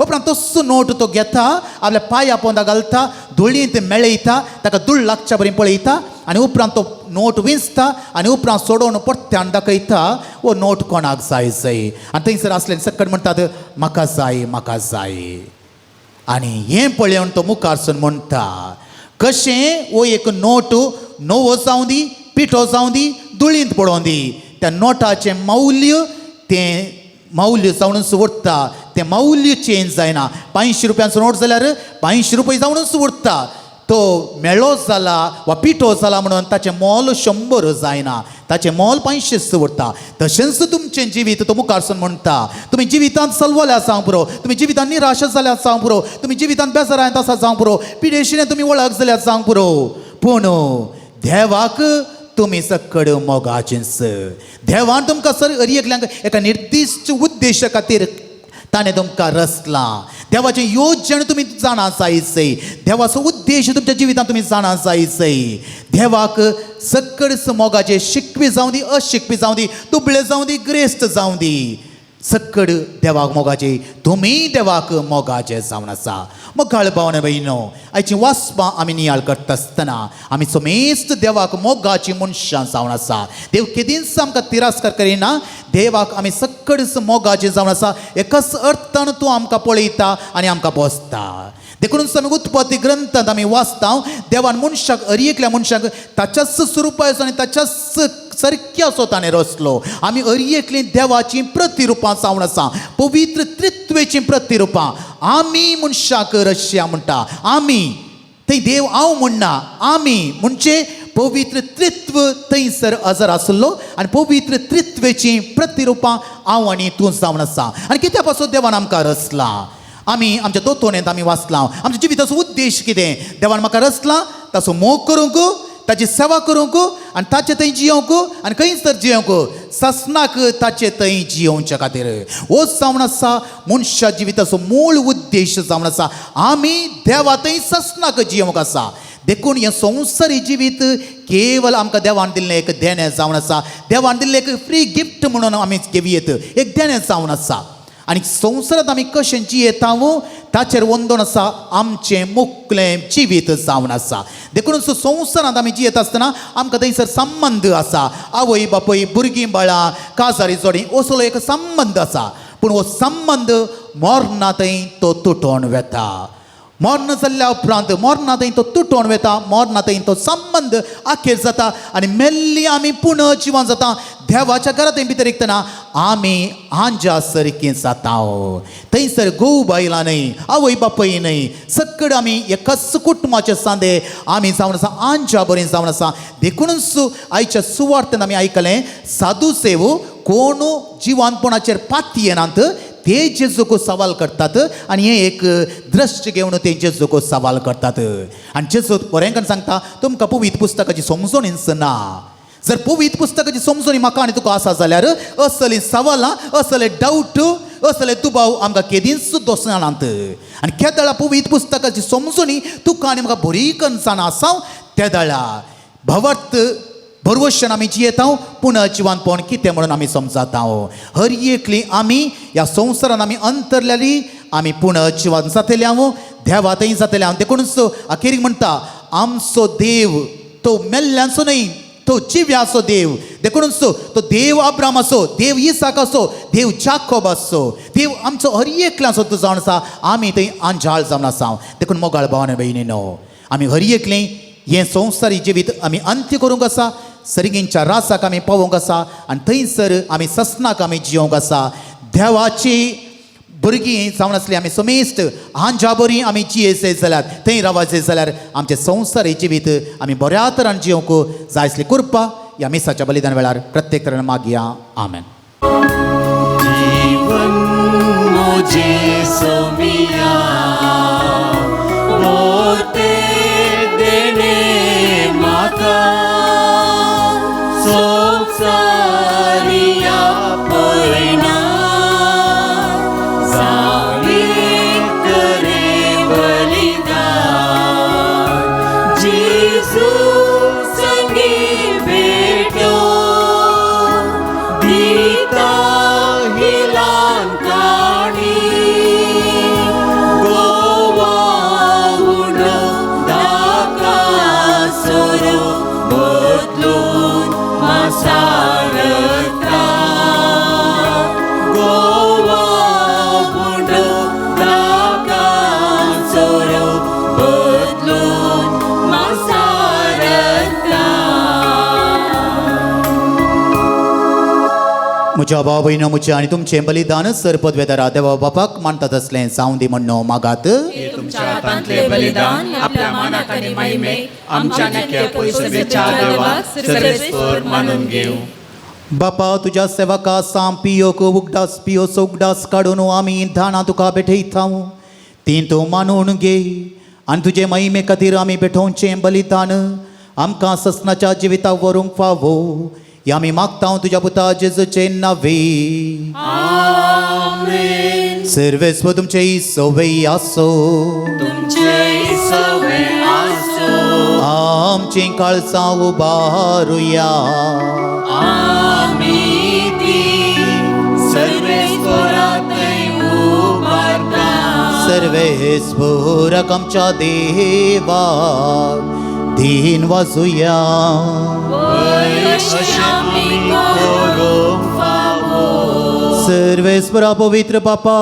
उपरांत तोच नोट तो घेता, आपल्या पांया पोंदा घालता, धुळींत मेळयता, ताका धूळ लागच्या बरी पळयता आनी उपरांत तो नोट विंचता आनी उपरांत सोडोवन परत्यान दाखयता, वो नोट कोणाक जाय जाय. आनी थंयसर आसलेले सकड म्हणटात, म्हाका जाय, म्हाका जाय. आनी हें पळोवन तो मुखार म्हणटा, कशें वो एक नोट नवो जावं दी, पिठो जावं दी, धुळींत पडोवं दी, त्या नोटाचें मौल्य तें मौल्य जावनूच उरता, तें मौल्य चेंज जायना. 500 रुपयांचो नोट जाल्यार 500 रुपया जावनूच उरता. तो मेळो जाला वा पिठो जाला म्हणून ताचें मोल 100 जायना, ताचें मोल 500 उरता. तशेंच तुमचें जिवीत तो मुखार म्हणटा, तुमी जिवितांत सलवल्या जावं पुरो, तुमी जिवितांत निराश जाल्या जावं पुरो, तुमी जिवितांत बेजारांत आसा जावं पुरो, पिडेशिने तुमी वळख जाल्या जावं पुरो, पूण देवाक तुमी सकड मोगाचेंच. देवान तुमकां सर हर एकल्यांक एका निर्दिश्ट उद्देशा खातीर ताणें तुमकां रचलां. देवाचें योजन तुमी जाणा जायचें, देवाचो उद्देश तुमच्या जिवितांत तुमी जाणा जायचें. देवाक सकड मोगाचें शिकपी जावं दी, अशिकपी जावं दी, दुबळे जावं दी, ग्रेस्त जावं दी, सकड देवाक मोगाचे, तुमी देवाक मोगाचे जावन आसा. मोगाळ भावना भयणो, आयची वाचपां आमी नियाळ करता आसतना आमी समेस्त देवाक मोगाची मनशां जावन आसा. देव केदींच आमकां तिरस्कार करिना. देवाक आमी सकड मोगाचे जावन आसा. एकाच अर्थान तूं आमकां पळयता आनी आमकां बसता. देखूनच आमी उत्पत्ती ग्रंथांत आमी वाचता, देवान मनशाक हर एकल्या मनशाक ताच्याच स्वरुपाचो आनी ताच्याच सारक्याचो ताणें रचलो. आमी हर एकलीं देवाचीं प्रतिरुपां जावन आसा, पवित्र त्रित्वेचीं प्रतिरुपां. आमी मनशाक रश्या म्हणटा, आमी थंय देव हांव म्हणना, आमी म्हणजे पवित्र त्रित्व थंयसर हजर आसलो आनी पवित्र त्रित्वेचीं प्रतिरुपां हांव आनी तूं जावन आसा. आनी कित्या पासून देवान आमकां रचलां? आमी आमच्या दोतोनेंत आमी वाचलां, आमच्या जिविताचो उद्देश कितें? देवान म्हाका रचलां ताचो मोग करूंक, ताची सेवा करूंक आनी ताचे थंय जियोवंक आनी खंयच तर जियोवंक ससनाक ताचे थंय जियोवच्या खातीर. हो जावन आसा मनशा जिविताचो मूळ उद्देश जावन आसा. आमी देवा थंय ससनाक जियोवंक आसा. देखून हें संवसारी जिवीत केवल आमकां देवान दिल्लें एक देणें जावन आसा. देवान दिल्लें एक फ्री गिफ्ट म्हणून आमी घेवयेत, एक देणें जावन आसा. आनी संवसारांत आमी कशें जियेता ताचेर वंदोन आसा आमचें मुकलें जिवीत जावन आसा. देखून संवसारांत आमी जियेत आसतना आमकां थंयसर संबंद आसा, आवय बापूय भुरगीं बाळां काजारी जोडी असलो एक संबंद आसा. पूण हो संबंद मरना थंय तो तुटोन वेता. मर्ण जाल्ल्या उपरांत मरना थंय तो तुटोन वेता, मरना थंय तो संबंद अखेर जाता आनी मेल्ली आमी पुनः जिवन जाता. देवाच्या घरा थंय भितर एकतना आमी आंजा सारकीं जाता. थंयसर घोव बायलां न्हय, आवय बापूय न्हय, सगळे आमी एकाच कुटुंबाचे सांदे आमी जावन आसा, आंजा बरीं जावन आसा. देखूनच आयच्या सुवार्थेन आमी आयकलें साधू सेव कोण जिवानपणाचेर पातयेनात ते जेजूक सवाल करतात आनी हें एक दृश्ट घेवन ते जेजूक सवाल करतात. आनी जेजू बरें सांगता तुमकां पवित्र पुस्तकाची समजणीच ना. जर पवित्र पुस्तकाची समजणी म्हाका आनी तुका आसा जाल्यार असले सवालां, असले डावट, असले दुबाव आमकां केदींच दोसनात. आनी केदळा पवित्र पुस्तकाची समजणी तुका आनी म्हाका बरी कन्सान आसा तेदळा भवर्त भरवशान आमी जियेता, पूण जिवानपण कितें म्हणून आमी समजाता. हर एकली आमी ह्या संवसारान आमी अंतरलेली आमी पुण जिवान जातले हांव देवा थंय जातले हांव. देखूनच अखेरीक म्हणटा आमचो देव तो मेल्ल्यांचो न्हय, तो जिव्याचो देव. देखूनच तो देव अब्राम आसो, देव इसाक आसो, देव जाकोब आसो, देव आमचो हर एकल्याचो तो जावन आसा. आमी थंय आंजाळ जावन आसा. देखून मोगाळ भावान भयणीनो आमी हर एकली हें संवसारी जिवीत आमी अंत्य करूंक आसा, सर्गींच्या रासाक आमी पावोवंक आसा आनी थंयसर आमी ससनाक आमी जियोंक आसा. देवाची भुरगीं जावन आसली आमी समेस्त हांच्या बरी आमी जियेसे जाल्यार थंय रावाचे जाल्यार आमचें संवसारी जिवीत आमी बऱ्या तरान जियोंक जाय आसली कृपा ह्या मिसाच्या बलिदान वेळार प्रत्येक तरान मागया. आमेन. जीवन मुझे सोमिया मोते देणे माका संसारिया पयना जावी करे बलिदान जेजू संगी भेटो दिता हिलान काणी गोवा उडो दाका सोरो बदलून मासारता गोवा उडो दाका सोरो बदलून मासारता. म्हज्या भाव भयणो म्हजें आनी तुमचें बलिदान सरपदवेदारा देवा बापाक मानतात असलें जावं दी म्हण्ण मागात. हे तुमच्या हातांतले बलिदान आपल्या मानाक आनी महिमेक आमच्या निक्या पयसुच्या देवाक सर्वेस्पर मानून घेवं. बापा तुज्या सेवका साम पियोक उगडास पियोचो उगडास काडून आमी धानां तुका भेटयता तीं तूं मानून घे आनी तुजे महिमे खातीर आमी भेटोवचें बलिदान आमकां ससनाच्या जिविताक व्हरूंक फावो ह्या आमी मागता तुज्या पुता जेजूचे नावे. सर्वेस्व तुमचे सवय आसो, तुमचे सवे आसो. आमचीं काळसां उबारुया. आमी ती सर्वेस्परातय उबारता. सर्वेस्वराक आमच्या देवाक दीन वाजुया. अशें आमी करूंक फावो. सर्वेस्वरा पवित्र बापा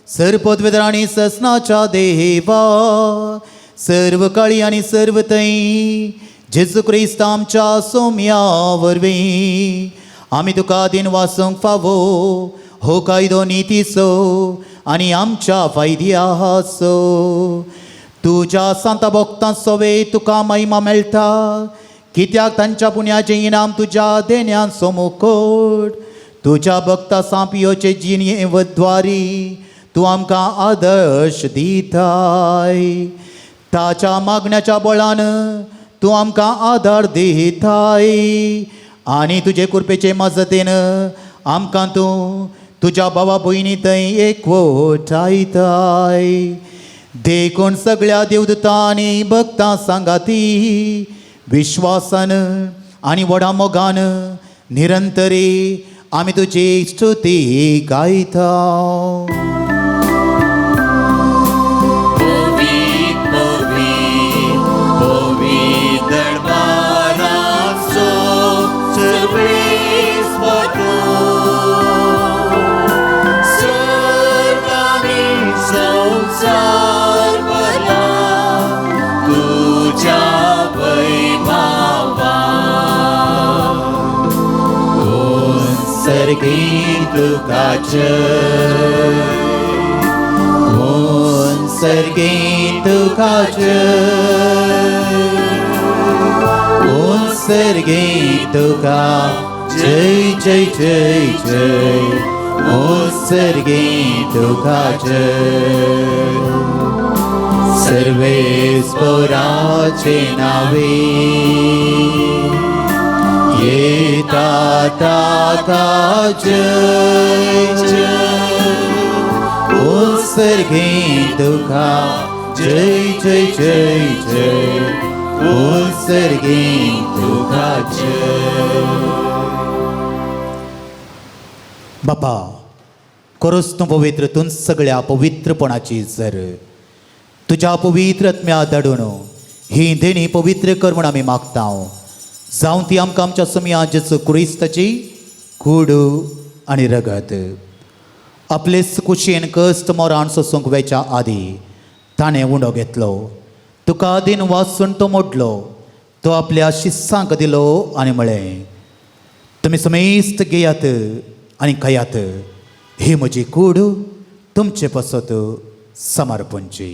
सर्पदवेदर आनी ससनाच्या देवा सर्व काळी आनी सर्व थंय जेजू क्रिस्त आमच्या सोम्या वरवीं आमी तुका दिन वासूंक फावो हो कायदो नितीचो आनी आमच्या फायद्याचो. तुज्या सांता भक्तां सोवे तुका महिमा मेळटा कित्याक तांच्या पुण्याचें इनाम तुज्या देण्यान सोमुकोट. तुज्या भक्ता सांपियोचे जिणये द्वारी तूं आमकां आदर्श दिताय. ताच्या मागण्याच्या बळान तूं आमकां आदार दिताय आनी तुजे कृपेचे मजतीन आमकां तूं तुज्या भावा भयणी थंय एकवटायताय. देखून सगळ्या देवदूतांनी भक्तां सांगाती विश्वासान आनी व्हडा मोगान निरंतरी आमी तुजी स्तुती गायता. तुका जय सर्गे तुका जय सर्गे तुका जय जय जय जय सर्गे तुका जय सर्वेस्पराचे नावे येता ताका जय जय सर्गे तुका जय जय जय जय सर्गे तुका जय. बापा खरोच तूं पवित्र तूं सगळ्या पवित्रपणाची जर तुज्या पवित्र आत्म्या धाडून ही देणी पवित्र कर म्हूण आमी मागता. जावं ती आमकां आमच्या समया जेजू क्रिस्ताची कूड आनी रगत आपलेच कुशीन कश्ट मोरान सोसूंक वेच्या आदी ताणें उंडो घेतलो तुका दिन वाचून तो मोडलो तो आपल्या शिस्सांक दिलो आनी म्हळें तुमी समेस्त घेयात आनी खायात ही म्हजी कूड तुमचे पासत समर्पणची.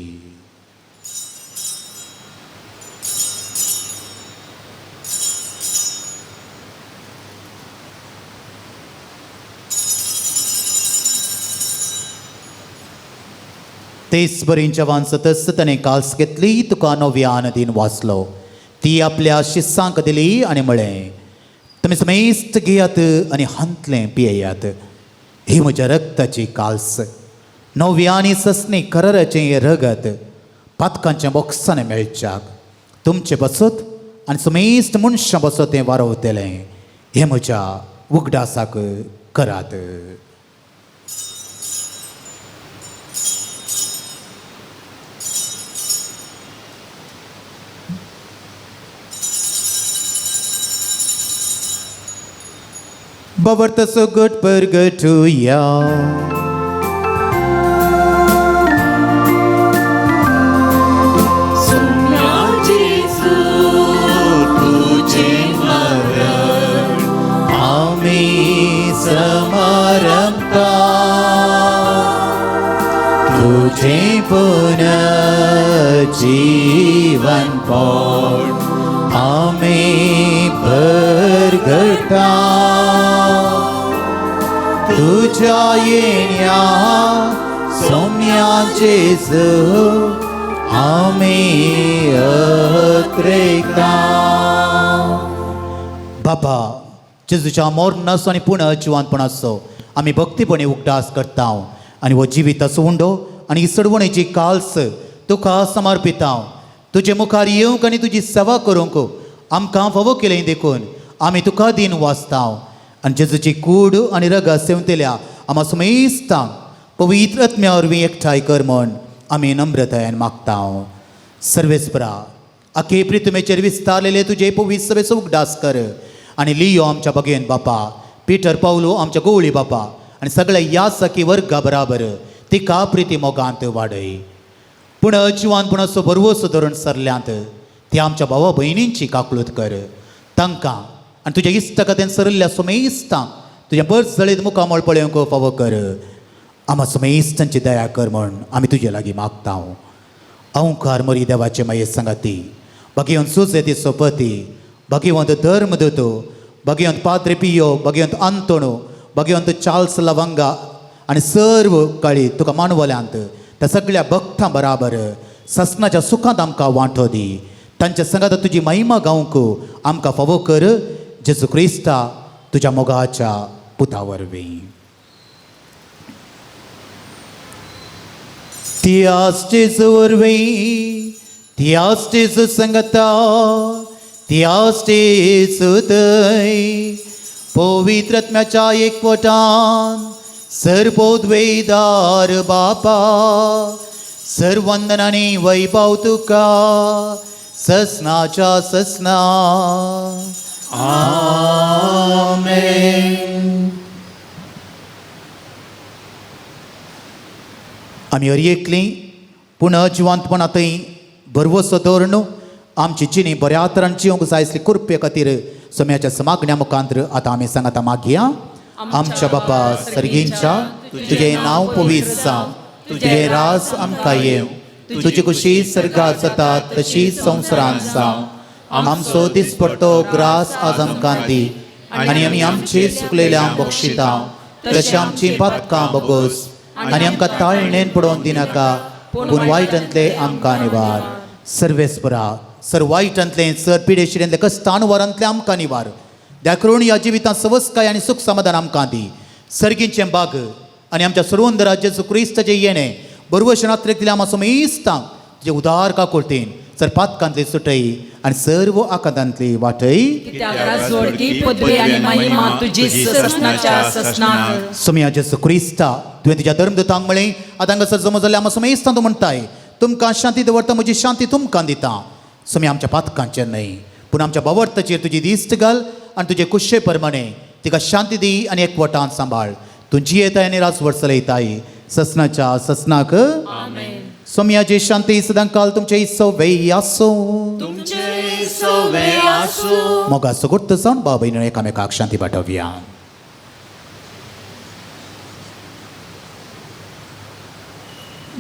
तेच बरींच्या वांचतच ताणें काल्स घेतली तुका नव्यान दिन वाचलो ती आपल्या शिस्सांक दिली आनी म्हळें तुमी समेस्त घेयात आनी हांतलें पियेयात ही म्हज्या रक्ताची काल्स नव्या आनी ससनी कराराचें रगत पातकांच्या बोक्सांनी मेळच्याक तुमचे बसत आनी समेस्त मनशां बसत तें वारवतलें हें म्हज्या उगडासाक करात. बाबर्त सुगट परगटुया सुम्या जेजू तुझे मरण आमी समारंभता तुझे पुनर्जीवनपण आमी परगटा तुझ्या येण्या सौम्या जेजू आमी अत्रेकता. बाबा जेजूच्या मरणाचो आनी पुनर्जिवंतपणाचो आमी भक्तीपणी उगडास करता आनी हो जिविताचो उंडो आनी इसडवणेची काल्स तुका समर्पिता. तुजे मुखार येवंक आनी तुजी सेवा करूंक आमकां फावो केलें देखून आमी तुका दिन वाचता आनी जेजूची कूड आनी रगत सेवतल्या आमा समेस्तांक पवित्र आत्म्या वरवीं एकठांय कर म्हूण आमी नम्रतायेन मागता. सर्वेस्परा आखे प्रितमेचेर विस्तारलेले तुजे पवित्र सभेचो उगडास कर आनी लियो आमच्या बगेन बापा पिटर पावलो आमच्या गोवळी बापा आनी सगळ्या ह्या सखी वर्गा बराबर तिका प्रिती मोगांत वाडय. पूण जिवानपण असो बरवसो धरून सरल्यांत ती आमच्या भावा भयणींची काकळूत कर तांकां आनी तुज्या इश्टाकतेन सरल्ल्या सोमेस्तांक तुज्या बस जळीत मुखामळ पळोवंक फावो कर. आमा सोमेस्तांची दया कर म्हूण आमी तुजे लागीं मागता. अंकार मरी देवाचे माये सांगाती भगवंत सुजेती सोपती भगवंत धर्म दतो भगवंत पाद्रे पियो भगवंत अंतोणो भगवंत चार्ल्स लवंगा आनी सर्व काळी तुका मानवल्यांत त्या सगळ्या भक्तां बराबर ससनाच्या सुखांत आमकां वांटो दी. तांच्या संगात तुजी महिमा गावंक आमकां फावो कर जेजू क्रिस्ता तुज्या मोगाच्या पुता वरवीं. त्याच जेजू वरवीं त्याच जेजू संगता त्याच जेजू थंय पवित्र आत्म्याच्या एकवटान सर्वोद्वेदार बापा सर्वंदनानी वैभव तुका ससनाच्या ससना. आमेन. आमी हर एकली पूण जिवंतपणांतय भरवसो दवरून आमची जिणी बऱ्या तरान जिवंक जाय आसली कृपे खातीर सम्याच्या समागण्या मुखांतर आतां आमी सांगाता मागया. आमच्या बापा सर्गींच्या, तुजें नांव पवित्र जावं, तुजें राज आमकां येवं, तुजी खुशी सर्गात जाता तशी संवसारांत जावं. आमचो दिसपट्टो ग्रास आज आमकां दी आनी आमी आमची चुकलेल्यांक बक्षिता तशें आमची पातकां बगोस आनी आमकां ताळणेन पडोवन दिनाका, पूण वायटांतले आमकां निवार. सर्वेस्परा, सर वायटांतलें, सर पिडेशिरेंतलें, कस्तान वरांतलें आमकां निवार. द्या करून ह्या जिवितांत सवस्काय आनी सुख समाधान आमकां दी. सर्गींचें बाग आनी आमच्या सर्वंदरा जेजू क्रिस्ताचें येणें बरवश रात्रेक दिल्या आमकां समेस्तांक तुजे उदार काकुळटेन सर पातकांतली सुटय आनी सर्व आकांतांतली वाटय. कित्याक राजवडकी, पदवी आनी महिमा तुजी ससनाच्या ससनाक. सोमया जेजू क्रिस्ता, तुवें तुज्या धर्मदूतांक म्हळें, आतां हांगासर जमा जाल्ल्या आमकां समेस्तां तूं म्हणटाय, तुमकां शांती दवरता, म्हजी शांती तुमकां दिता. सोमया, आमच्या पातकांचेर न्हय पूण आमच्या बावर्ताचेर तुजी दिश्ट घाल आनी तुजे कुशे प्रमाणे तिका शांती दी आनी एकवटान सांबाळ. तूं जियेताय आनी राजवट चलयताय ससनाच्या ससनाक. सोमयाची शांती सदांकाल तुमचे सवय आसूं. तुमचे सवे आसूं. मोगा सगुर्त जावन भाव भयणी एकामेकाक शांती पाठोवया.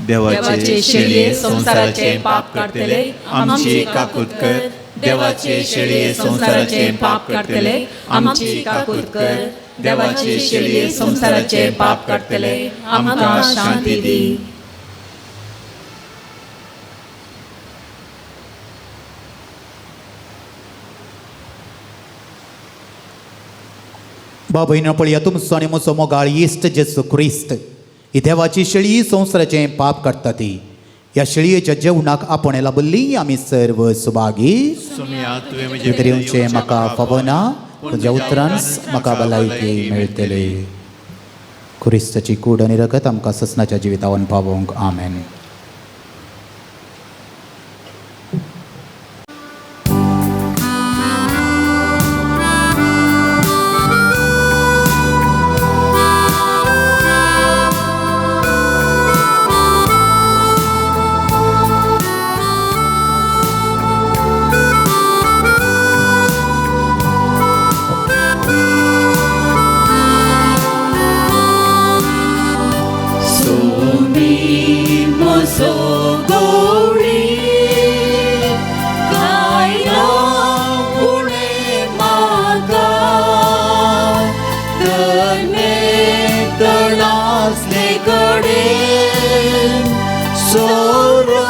देवाचे शेळये संवसाराचे पाप काडटले, आमची काकूत कर. देवाचे शेळये संवसाराचे पाप काडटले, आमची काकूत कर. देवाचे शेळये संवसाराचे पाप काडटले, आमकां शांती दी. भाव भयणीं, पळया तुमचो आनी म्हजो मोगाळ इश्ट जेजू क्रिस्त ही देवाची शेळी संवसाराचें पाप काडटा ती. ह्या शेळयेच्या जेवणाक आपोवणें लाबिल्ली आमी सर्व सुभागी. सोमया, तुवें म्हजे भितर येवचें म्हाका फावना, तुज्या उतरान म्हाका भलायकी मेळटली. क्रिस्ताची कूड आनी रगत आमकां ससनाच्या जिवितावन पावोवंक. आमेन. सोमी म्हजो गोडी काय ना उणें म्हाका, तरणे तणासले कडेन सोरो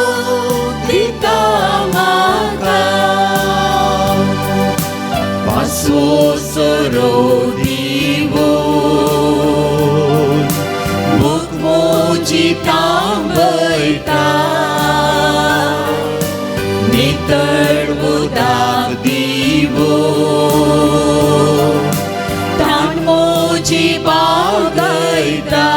दिता म्हाका, पासो सोरो दिवून भूक म्हजी तांबयता, नितळ उदक दिवून ताण म्हजी बागयता,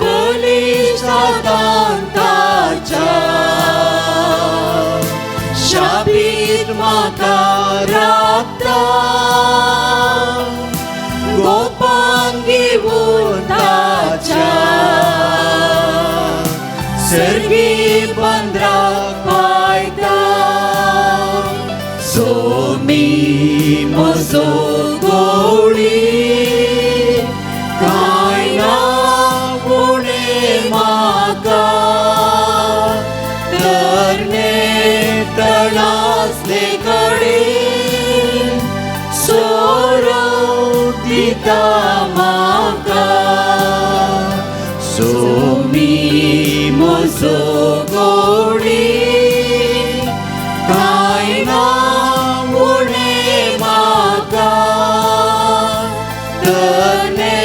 बलिश्ट दांताच्या शाबीत म्हाका राखता, गोपान घेवन ताच्या सर्गी बंदराक पायता. सोमी म्हजो गोळी कांय ना उणें म्हाका, तरणे तणासले कडेन सोरो दिता म्हाका. सोमी म्हजो गोडी कांय ना उणें म्हाका, तरणे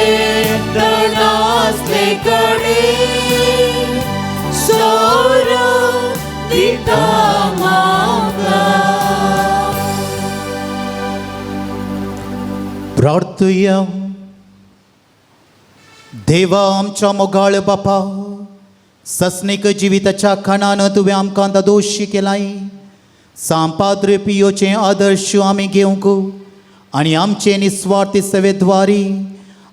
तणासले कडेन सोरो दिता म्हाका. प्रार्थुया. देवा आमच्या मोगाळ बापा, ससनीक जिविताच्या खाणान तुवें आमकां दोशी केलाय. सांपाद्र पियोचें आदर्श आमी घेवंक आनी आमचे निस्वार्थी सेवेद्वारी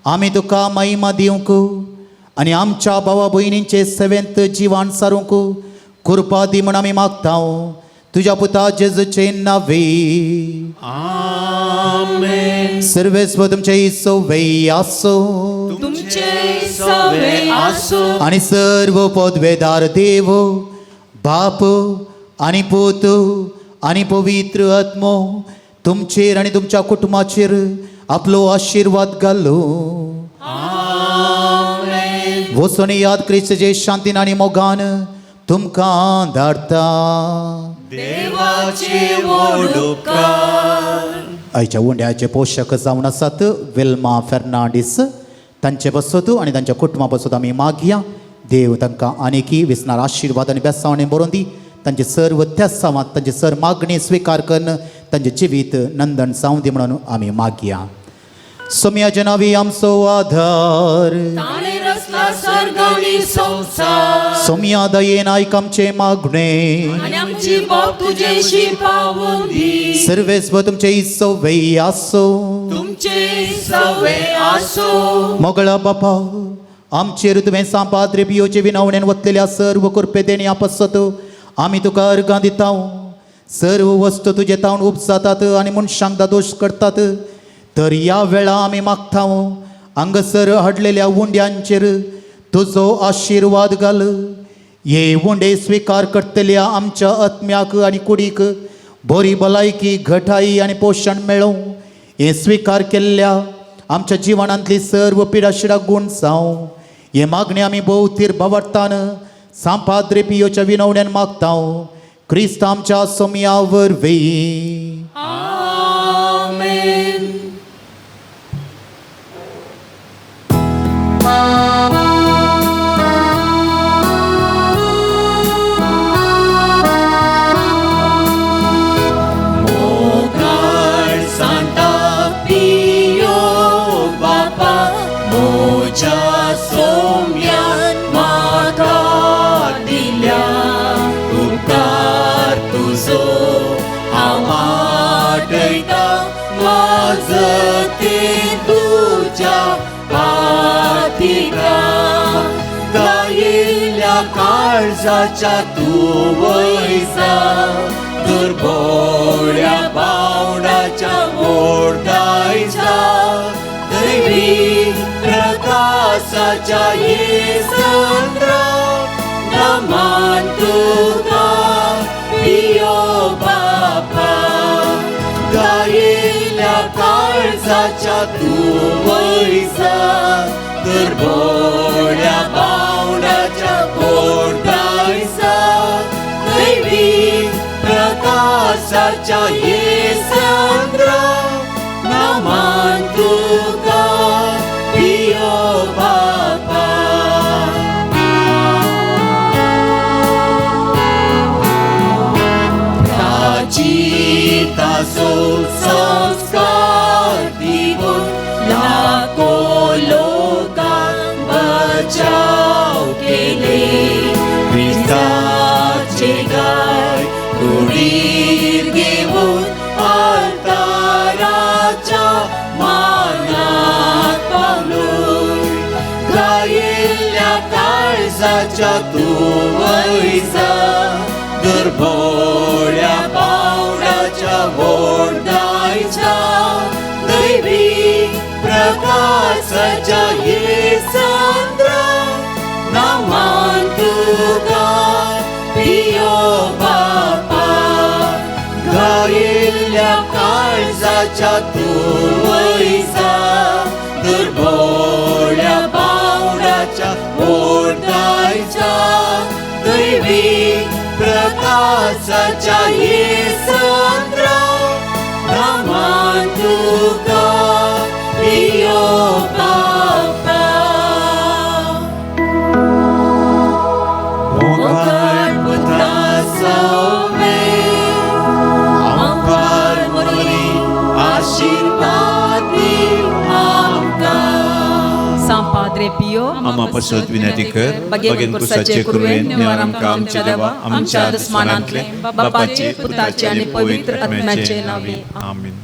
आमी तुका महिमा दिवंक आनी आमच्या भावा भयणींचे सेवेंत जिवान सारूंक कृपा दी म्हूण आमी मागता. तुज्या पुता जेजूचे नावे. आमेन. सर्वेस्व तुमचे सवय आसो. तुमचे सवे आसो. आणि सर्व पदवेदार देव बाप आणि पूत आणि पवित्र आत्मो तुमचेर आणि तुमच्या कुटुंबाचेर आपलो आशिर्वाद घालो. वचून याद क्रिस्ताचे शांतीन आनी मोगान तुमकां धाडटा. देवाचे व्हड उपकार. आयच्या उंड्याचे पोशक जावन आसात विल्मा फेर्नांडीस. तांचे बसत आनी तांच्या कुटुंबा बसत आमी मागया देव तांकां आनीकी विसणार आशिर्वाद आनी बेसावणे बरोवन दी. तांचे सर्व त्यासावांत तांचे सर मागणी स्विकार करून तांचें जिवीत नंदन जावं दी म्हणून आमी मागया. सोम्याच्या नावी आमचो आधार. ताणें रचला सर्ग आनी संवसार. सोम्या दयेन आयक आमचें मागणें. आनी आमची बोब तुजेशी पावून दी. सर्वेस्व तुमचे सवय आसो. तुमचे सवे आसो. मोगळा बापा आमचेर तुवें सांपाद्रे पियोचे विनवणेन वतलेल्या सर्व कृपे देणी आपसत आमी तुका अर्गां दिता. सर्व वस्तू तुजे तावन उपजातात आनी मनशांक दादोश करतात. तर ह्या वेळा आमी मागता हांगासर हाडलेल्या उंड्यांचेर तुजो आशिर्वाद घाल. हे उंडे स्विकार करतल्या आमच्या आत्म्याक आनी कुडीक बरी भलायकी घटाई आनी पोशण मेळोवं. हें स्विकार केल्ल्या आमच्या जिवनांतली सर्व पिडाशिडा गूण जावं. हे मागणी आमी भोव थीर भावार्थान सांपाद्रे पियोच्या विनवण्यान मागता क्रिस्त आमच्या सोम्या वरवीं. आमेन. मोगाळ सांता पियो बापा म्हज्या सोम्यान म्हाका दिल्या उपकार तुजो हांव आठयता माजती तुज्या पाथिका गायिल्ल्या काळजाच्या तूं वयसा दुर्बोळ्या बावडाच्या ओरडायचा दैवी प्रकाशाच्या येसंद्रा नमान तुका पियो बापा गायिल्ल्या काळजाच्या तूं वयसा दुर्बोळ्या बावडाच्या ओरडायचा दैवी प्रकाशाच्या येसंद्रा नमान तुका पियो बापा. प्राचीतासो संस्कार दिवन लाखो लोकांक बचाव केले. क्रिस्ताचे गाय कुडीर घेवन आल्ताराच्या मानात पावलो. गायिल्ल्या काळजाच्या तूं वयसा दुर्बोळ्या बावडाच्या ओरडायच्या दैवी प्रकाशाच्या येसंद्रा नमान तुका पियो बापा गायिल्ल्या काळजाच्या तूं वयसा दुर्बोळ्या बावडाच्या ओरडायच्या दैवी प्रकाशाच्या येसंद्रा नमान तुका पियो बापा. मोगाळ पुता सौमे आमकार मोरी आशिर्वाद दी आमकां. सांपाद्रे पियो आमा पसत विनंती कर. बगेन कुसाचे कुरवेन निवार आमकां आमच्या देवा आमच्या दुस्मानांतले बापाचे पुताचे आनी पवित्र आत्म्याचे नावे. आमेन.